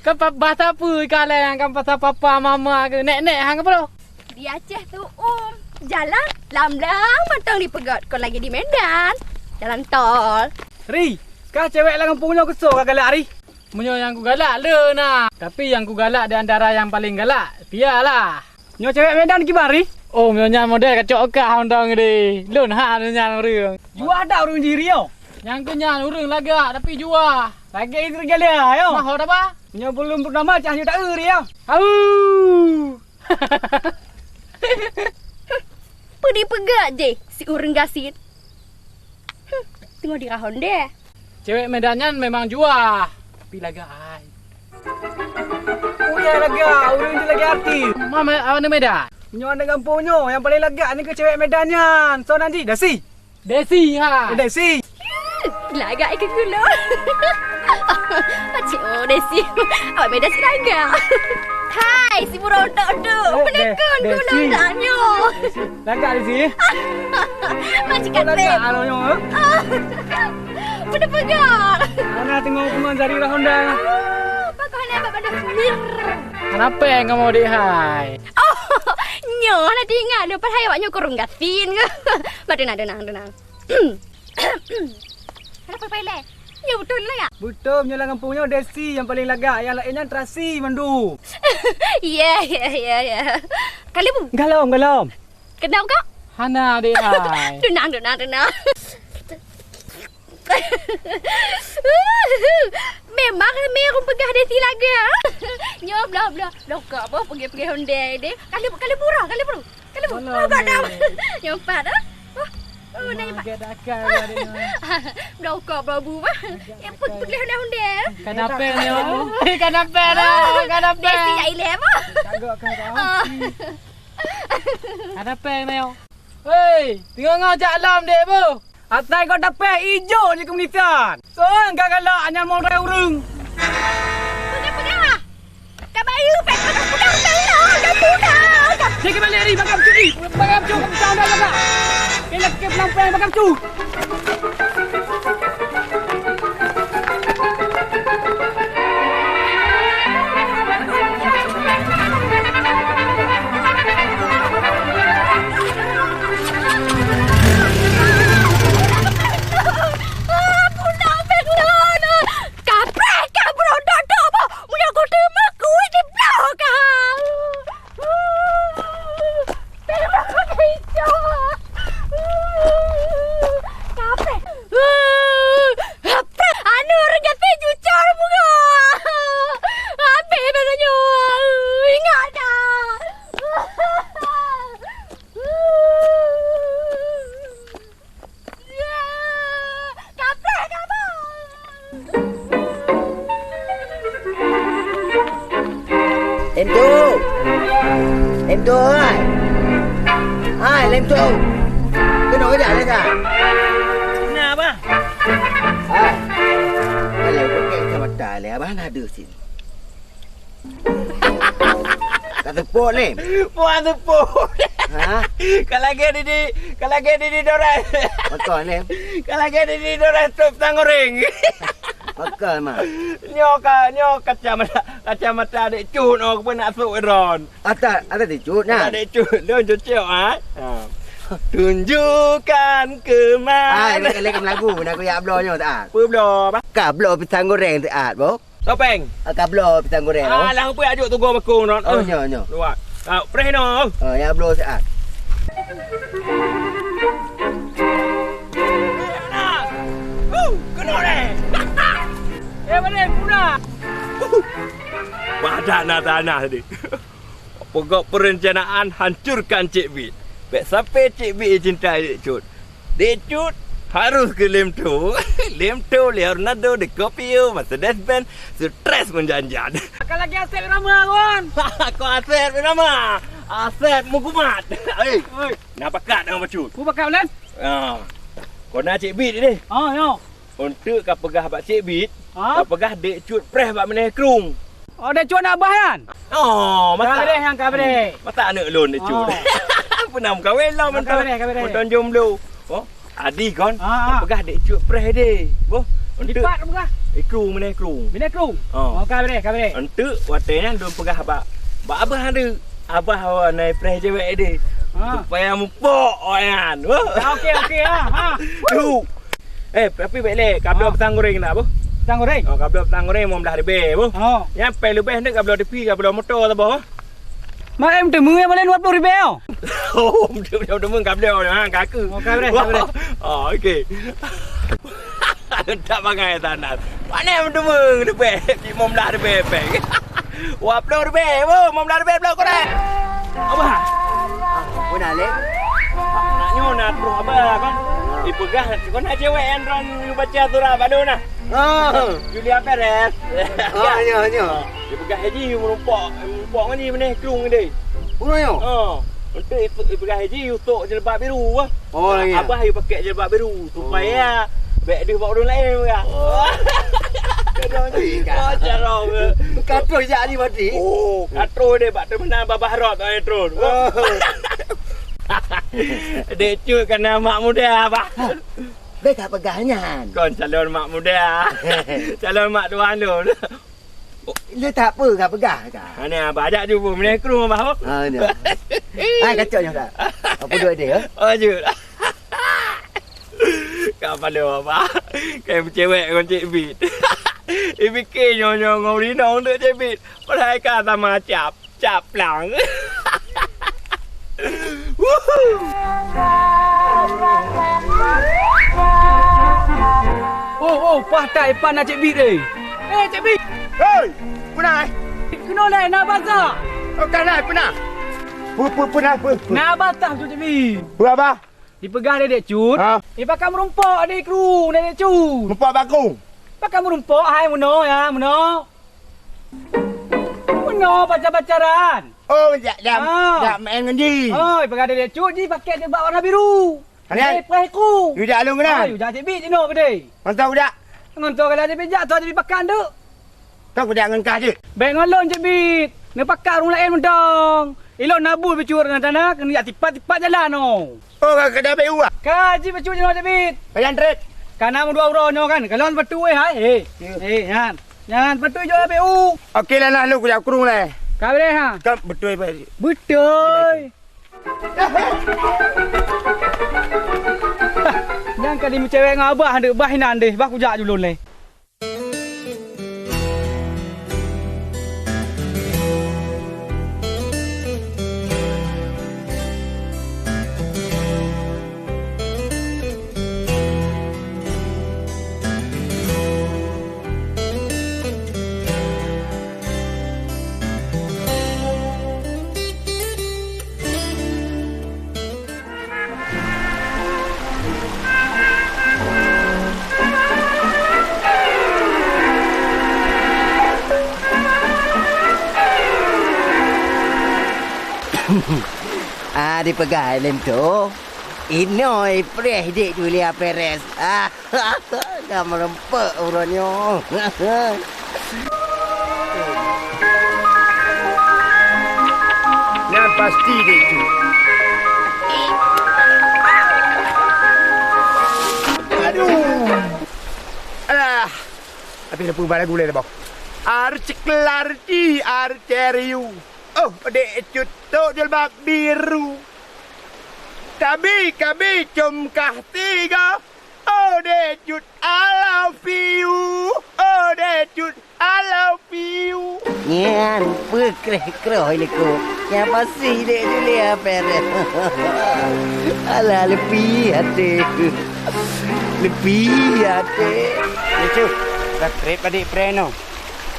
Kan pa-, bahasa peue ikalon nyang kan pasal papa, mama keu nek-nek hang keupeue? Di Aceh tu, Um, jalan lam-lam mantong dipeugöt, kon lagèe di Medan. Jalan tol. Ri, kah cewek lam gampông nyoe keusoe ka galak, Ri? Meunyoe nyang kugalak le na, tapi nyang kugalak di antara nyang paleng galak, Tia lah. Nyoe cewek Medan kiban ri? Oh, meunyoe nyan model kacok kah mantong di. Lôn ha nyan ureueng. Juah dak ureueng jih ri nyoe? Nyang keu nyan ureueng lagak tapi juah. Lagak itu jalia yo. Mahot apa? Nyoe buleuen purnama cah nyoe tak ri yo. Au! Peue dipeugah jih si ureueng gasien? Hmm, teungoh dirahon deh. Cewek Medan nyan memang juah, tapi lagak ai. Uyah lagak, ureueng tu lagak artis. Ma, ma, aneuk Medan? Nyoe aneuk gampông nyoe, nyang paleng lagak nyoe keu cewek Medan nyan. Soe nan jih? Desi. Desi, ha. Desi. Lagak ikeu gula. Pacik, oh, Desi. Awak Medan si lagak. Hai, si burotok tu. Eh, Desi. Peulakon gula dak nyoe. Lagak Desi. Macam kata. Lagak alo nyoe, eh? Peue peugah? Ana teungoh huköman Zarira Honda. Ah, pakon hana bak bandar mir. Kenapa yang kamu di hai? Oh, nyoe hana teuingat lé, padahai awak nyoe kureueng gasien. Bah, teunang, teunang, teunang. Kenapa pai lé? Nyoe beutôi lagak? Beutôi, nyoe lam gampông nyoe Desi nyang paleng lagak, nyang laén nyan terasi mandum. Ya, ya, ya, ya. Kalebu? Galom, galom. Kenal kak? Hana deh hai. Teunang, teunang, teunang. Memang ramé ureueng peugah Desi lagak. Nyoe bloe, bloe, bloe kok boh peugah-peugah ondeh deh. Kalebu, kalebu roh, kalebu. Kalebu. Alah, oh, gadam. Nyoe pat, ah. Oh, oh, nai, Mak. Bloe kok, bloe bu, bah. Peugah ondeh-ondeh. Kanapé nyoe. Kanapé dah, kanapé. Desi jak ilèe, bah. Kagok kau. Ada péng nyoe. Hei, teungoh-ngoh jak lom dek bu. Asai kau dapet ijo je keumenitan. Soe ka galak nyan modai ureueng. Peugah-peugah. Ka bayeue péng kau dah pulang, dah pulang, dah pulang. Dia kembali hari bagam curi. Bagam curi, kau tak ada. Kena kep lampeng bagam curi. Anu ureueng gasien cucor bunga. Habéh bela nyoe. Ingat dah. Kapreh kamoe. Lem tu. Lem tu, hai. Hai, lem tu. Keunoe keuh jak lé sa. Na, bah. Hai. Kalau pakai kacamata lé, abah na deuh sini. Ka teupok ni. Puan teupok. Ha? Ka lagèe di, di, ka lagèe di, di Doraemon. Betul ni. Ka lagèe di, di Doraemon trok pisang goreng. Betul, Mak. Nyoe ka, nyoe kacamata, kacamata Dek Cut, oh, keupeue nak sôk Iron. Ata, ata Dek Cut, nah. Ata Dek Cut, lôn cocok, ha? Ha. Tunjukkan kemari. Ah, ini kali lagu, nak aku yak bloe nyoe, tak? Apa bloe, apa? Ka bloe pisang goreng, tak, boh? Topeng. Ah, ka bloe pisang goreng, oh. Ah, lang pui ajuk tugoe bakong, Ron. Oh, nyo, nyo. Dua. Ah, preh no. Ah, ya bloe siat. Uh, kena deh. Eh, balik, pula. Badan na tanah tadi. Pokok perencanaan hancurkan Cik Bit. Bèk sampai Cik Bit cinta Dek Cut. Dek Cut harus keu lem tu. Lem tu Leonardo DiCaprio, Mercedes Benz, stres menjanjian. Akan lagi Asep Irama, kawan. Kau Asep Irama. Asep Mukumat. Eh, oi. Nak pakat dengan Cut. Ku pakat, Len. Ah. Kau nak Cik Bit ni. Ah, yo. Untuk ka peugah bak Cik Bit, ha? Ka peugah Dek Cut preh bak Minai Krung. Oh, Dek Cut anak abah nyan? Oh, masa? Ka breh, nyang ka breh. Masa aneuk lôn Dek Cut? Oh. Pernah meukawen lah, ka breh, ka breh. Mantong jomblo. Oh, adi kon. Ha, ha. Ka peugah Dek Cut preh deh. Boh, untuk Ikrung Minai Krung. Minai Krung? Oh. Oh, ka breh, ka breh. Untuk watèe nyan lôn peugah bak, bak abah ada. Abah awak nai preh cewek deh. Ha. Supaya mupok awak nyan. Boh. Ha, okey, okey, ha, ha. Tu. Eh, tapi bèk lé, ka bloe pisang goreng nak, boh? Tang goreng. Oh, kabloe tang goreng lima belas ribèe, boh. Oh. Nyan pèng leubeh nyoe kabloe TV, kabloe moto saboh, boh. Mak em teumeu nyang paléng dua puluh ribèe, oh. Oh, em teumeu, em teumeu kabloe, ha, ka keu. Oh, ka beureh, ka beureh. Oh, okey. Tak bangai tanah. Mana em teumeu leubeh, lima belas ribèe pèng. Dua puluh ribèe, boh, lima belas ribèe bloe kurang. Abah. Ah, pun Alek. Nak nyoe na troh abah kan. Ipeugah kon na cewek nyang droen baca surat bak lôn nah. Ah. Julia Perez. Ah, nyoe, nyoe. Ipeugah haji meurumpok, meurumpok ngon ni meuneh krueng deh. Ureueng nyoe? Oh. Untuk ipe-, ipeugah haji usok jilbab biru ah. Oh, ya. Abah yue pakai jilbab biru supaya bèk deuh bak ureueng laén, ya. Oh. Iya. Oh, carông, ya. Ka troh jak ni berarti? Oh, ka troh deh bak terminal Babah Rot, eh, troh. Oh. Dek Cut kan mak muda, Bah. Bèk ka peugah nyan. Kon calon mak muda. Calon mak tuan tu. Le tak apa ka peugah ka. Hana, Abah, jak ju bu meuneh krueng, Abah. Ha, nyoe. Hai, kacok nyoe, Kak. Apa duit dia, ya? Oh, jeuet. Ka malu, Abah. Kai meucewek ngon Cik Bit. Ipike nyoe-nyoe ngon Rinong tu, Cik Bit. Padahai ka sama cap. Caplang. Oh, oh, paih that ipan na Cik Bit, eh. Eh, Cik Bit. Hei, peue na, eh? Keunoe lé na basa. Oh, ka na, peue na? Peue, peue, peue na, peue, peue? Na basa, Cik Bit. Peue, Abah? Dipeugah lé Dek Cut. Ha? Ipakat meurumpok di krueng, Dek Cut. Meurumpok bak krueng? Pakat meurumpok, hai, meunoe, ya, meunoe. Meunoe pacar-pacaran. Oh, jak, jak, ah, jak main ngon jih. Oh, ipeugah lé Dek Cut jih pakai jilbab warna biru. Hana. Jih pakai iku. Yue jak lôn keunan. Ah, yue jak Cik Bit jinoe beudé. Ngon toh jak. Ngon toh kalau Cik Bit jak, toh Cik Bit pakat tu. Toh kujak ngon kah jeuet. Bèk ngon lôn Cik Bit. Neupakat ureueng laén mantong. Ilôn na bu Bit Cut ngon Tana, keuneuk jak tipat-tipat jalan, oh. Oh, ka, ka dabé uak? Ka jih bacut jinoe, Cik Bit. Pajan trép? Ka na meudua uroe nyoe kan. Kalon batu, eh, hai. Eh, ya, eh, nyan. Nyan batu jok dabé u. Oke lah, nah, lôn kujak krueng lé. Ka beureh, ha? Ka beutôi, Pak. Beutôi. Nyang ka dimeucewek ngon abah, deuk bah inan deh. Bah kujak ju lôn lé. Ah, dipeugah lé lôn tu, inoe preh Dek Julia Perez. Ah. Ka meurumpok uroe nyoe. Nyan pasti Dek Cut. Aduh. Alah. Habéh dah peuba lagu lé, boh. Arcik lardi arceriu. Oh, Dek Cut tok jilbab biru. Kabi, kabi, com kah tiga. Oh, Dek Cut, I love you. Oh, Dek Cut, I love you. Nyan, peue kreh kroh likot. Nyan pasti Dek Julia Perez. Alah, leupie até. Leupie até. Dek Cut, ka trép adik preh nyoe.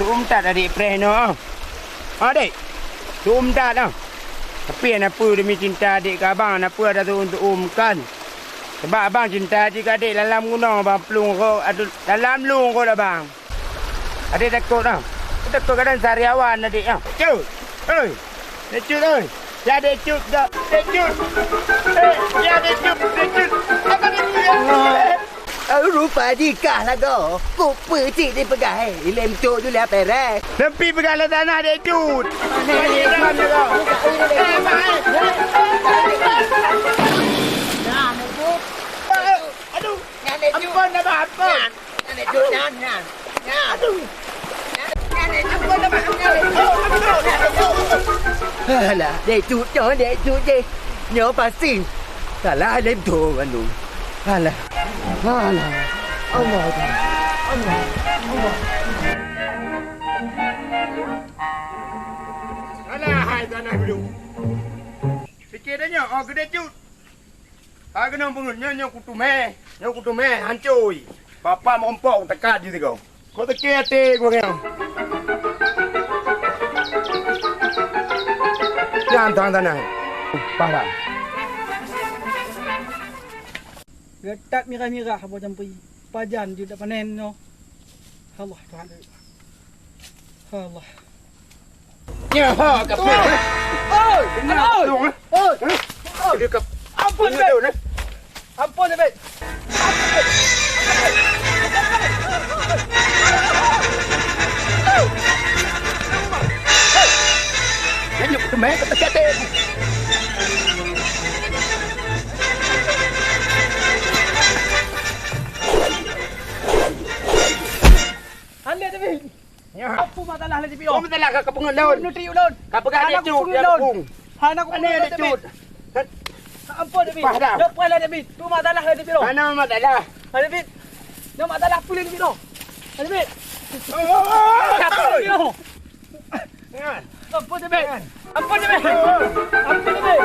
Tuum that adik preh nyoe. Ha, Dek. Tuum that, ah. Tapi na peue demi cinta adik keu abang, na peue ada tuum-tuum kan. Sabab abang cinta jih keu adik dalam gunong abang plueng rot, aduh, dalam lueng rot abang. Adik takot, ah. Takot kadang sariawan adik, ah. Cut. Oi. Dek Cut, oi. Ya Dek Cut, dah. Dek Cut. Eh, ya Dek Cut, Dek Cut. Apa Dek Cut? Oh, rupa jih kah lagoe. Kupeue cit dipeugah, eh, ilém cok Julia Perez. Nempi peugah lam tanah Dek Cut. Aduh. Ampun, Abah, ampun. Nyan, nyan, nyan. Nyan. Aduh. Nyan, nyan, nyan. Ampun, Abah, ampun. Alah, Dek Cut nyoe, Dek Cut jih. Nyoe pasti salah lé meutuah ngon lôn. Alah. Alah. Allah Taala. Alah, hai tanah dulu. Pikir dah nyoe, oh, gede cut. Hai keunoe peungeut, nyoe, nyoe kuteumé, nyoe kuteumé, hancôi. Papa meurumpok teuka di sigoe. Kau teuke até gua ngiang. Jangan tangan tanah. Paham. Geutat mirah-mirah boh jampi. Pajan jeuet panen nyoe. Allah, Tuhan. Allah. Ya, ha, kapal. Oi, oi, oi. Oi. Dia kap-, ampun, Beb. Ampun, Beb. Lanjut ke main ke pecat, Beb. Hana, David. Ya. Apa masalah lagi, David? Apa masalah ka, ka peungeut lôn? Nutri ulôn. Ka peugah hana dia cut, dia lôn. Hana aku peungeut, David. Ampun, David. Pah dah. Dah pah lah, David. Tu masalah lagi, David. Hana masalah. Ha, David. Dah masalah apa lagi, David? Ha, David. Oh, oh, oh, oh. Apa lagi, David? Ampun, David. Ampun, David. Ampun, David.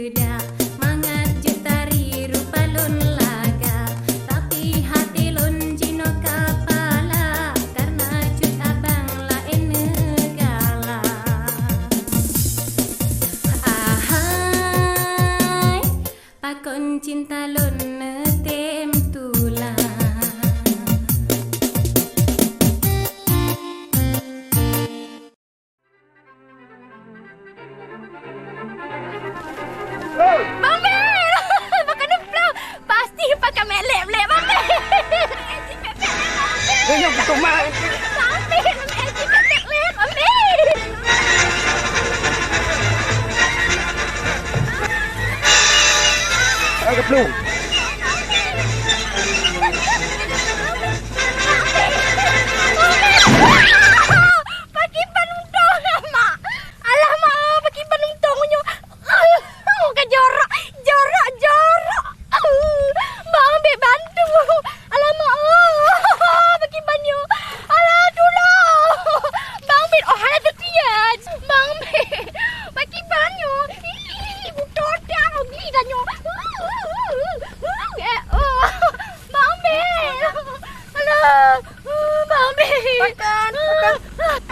Dak mangat jeuet tari rupa lôn lagak, tapi hati lôn jinoe ka palak, karena cut abang laén neugalak. Ahai, pakon cinta lôn neutem tulak. Bang Bil! Pakon neuploh? Pasti pakai mek lép-lép, Bang Bil! Eh, nyang beutôi, Mak! Bang Bil, mek lép-lép, Bang Bil! Agak peluh. Pakriban untông, Mak. Alah, Mak, pakriban untông nyoe. Ka jorok, jorok, jorok. Bang Bil bantu. Alamak, oh, pakriban nyoe. Alah, tulông. Bang Bil, oh, hana setia. Bang Bil, pakriban nyoe. Ih, butôi dah, rugi dah nyoe. Eh, oh, Bang Bil. Alah, Bang Bil. Makan, makan.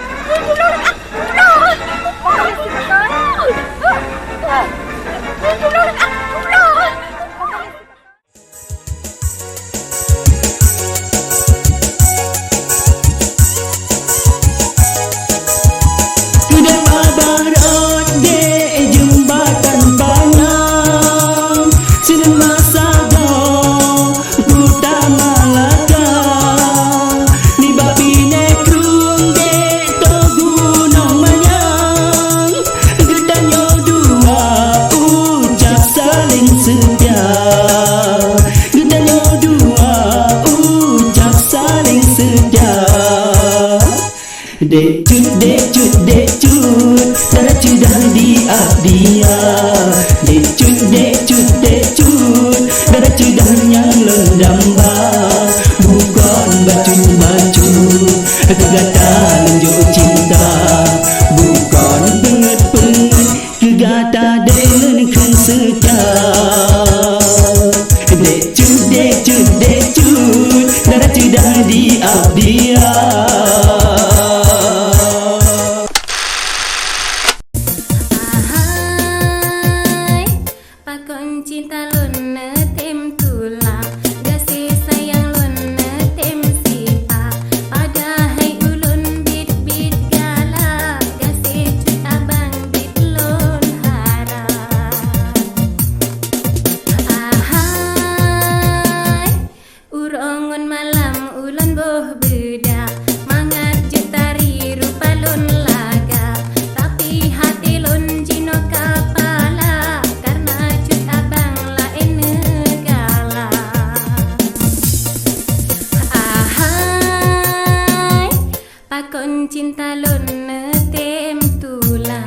Keudeh babah rot dek jeumbatan panyang, sinan masa goe Utama laka nibak binéh krueng dek toh gunong manyang. Geutanyoe dua ucap saléng seutia. Geutanyoe dua ucap saléng seutia. Dek cut, dek cut, dek cut, dara ceudah di abdia. Dek cut, dek cut, dek cut, dara ceudah nyang lôn damba. Bukon bacut-bacut, keu gata lôn jok cinta. Bukon peungeut-peungeut, keu gata dek lôn kheun seutia. Dek cut, dek cut, dek cut, dara ceudah di abdia. Ahai, pakon cinta lôn neutem tulak, gaséh sayang lôn neutem sipak, padahai ulôn biet-biet galak, gaséh cut abang biet lôn harap. Ahai, uroe ngon malam ulôn boh beudak, mangat jeuet tari rupa lôn lagak, tapi hati lôn jinoe ka palak, karena cut abang laén neugalak. Ahai, pakon cinta lôn neutem tulak.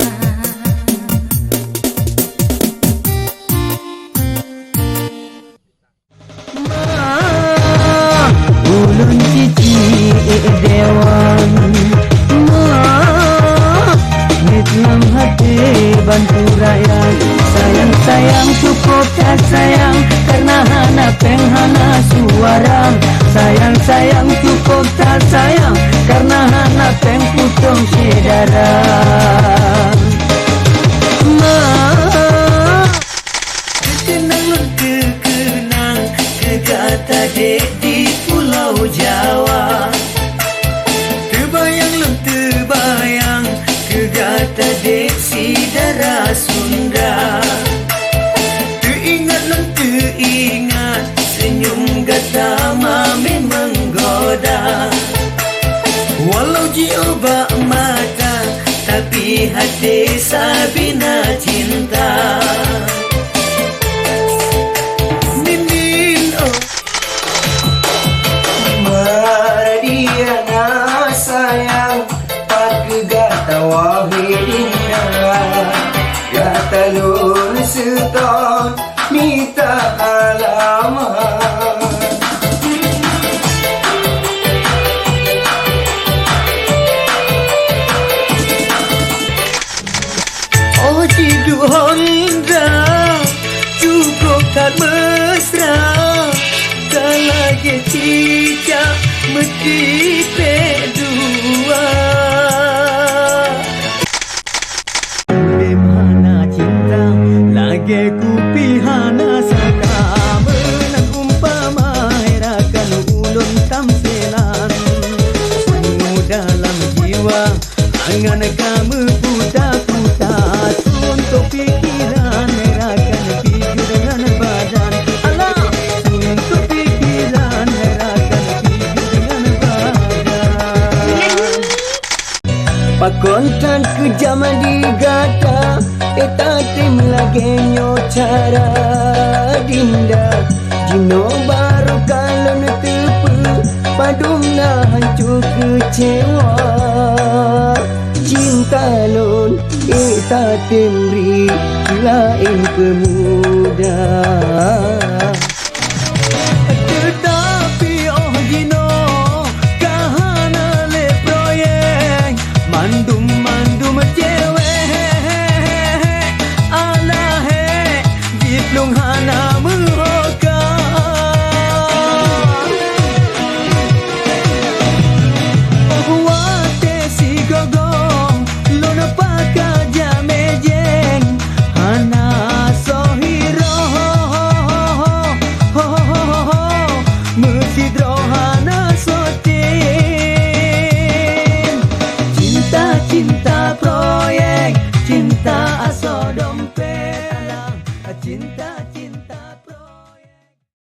Ma, ulôn cicik dewan. Ma, Miet lam haté bantu rakyat, sayang-sayang cukôp that sayang, karena hana péng hana suara. Sayang-sayang cukôp that sayang, karena hana péng putong syedara. Ma, Teukeunang lôn teukeunang keu gata dek di Pulo Jawa. Teubayang lôn teubayang keu gata dek syedara Sunda. Teuingat lôn teuingat seunyum gata mamé menggoda. Walau jiôh bak mata, tapi haté sabina cinta. Mimin, oh. Mariana sayang, pakriban gata wahé inah. Gata lôn seutôt mita alamat. Oh, jiduek Honda, Meutipék dua. Udép hana cinta, lagée kupi hana saka. Meunan umpama rakan ulôn tamsilan. Sungguh dalam jiwa, angan ka meuputa-puta. Suntok pikiran rakan, tidur ngon badan. Alah, suntok pikiran rakan, tidur ngon badan. Pakon tan keujam di gata, eh, tatem lagée nyoe cara dinda. Jinoe barô ka lôn teupeu, padum na hanco keucewa. Cinta lôn, eh, tatem bri keu laén peumuda. Teutapi óh jinoe ka hana lé proyek, mandum-mandum cewek alah hék jiplueng hana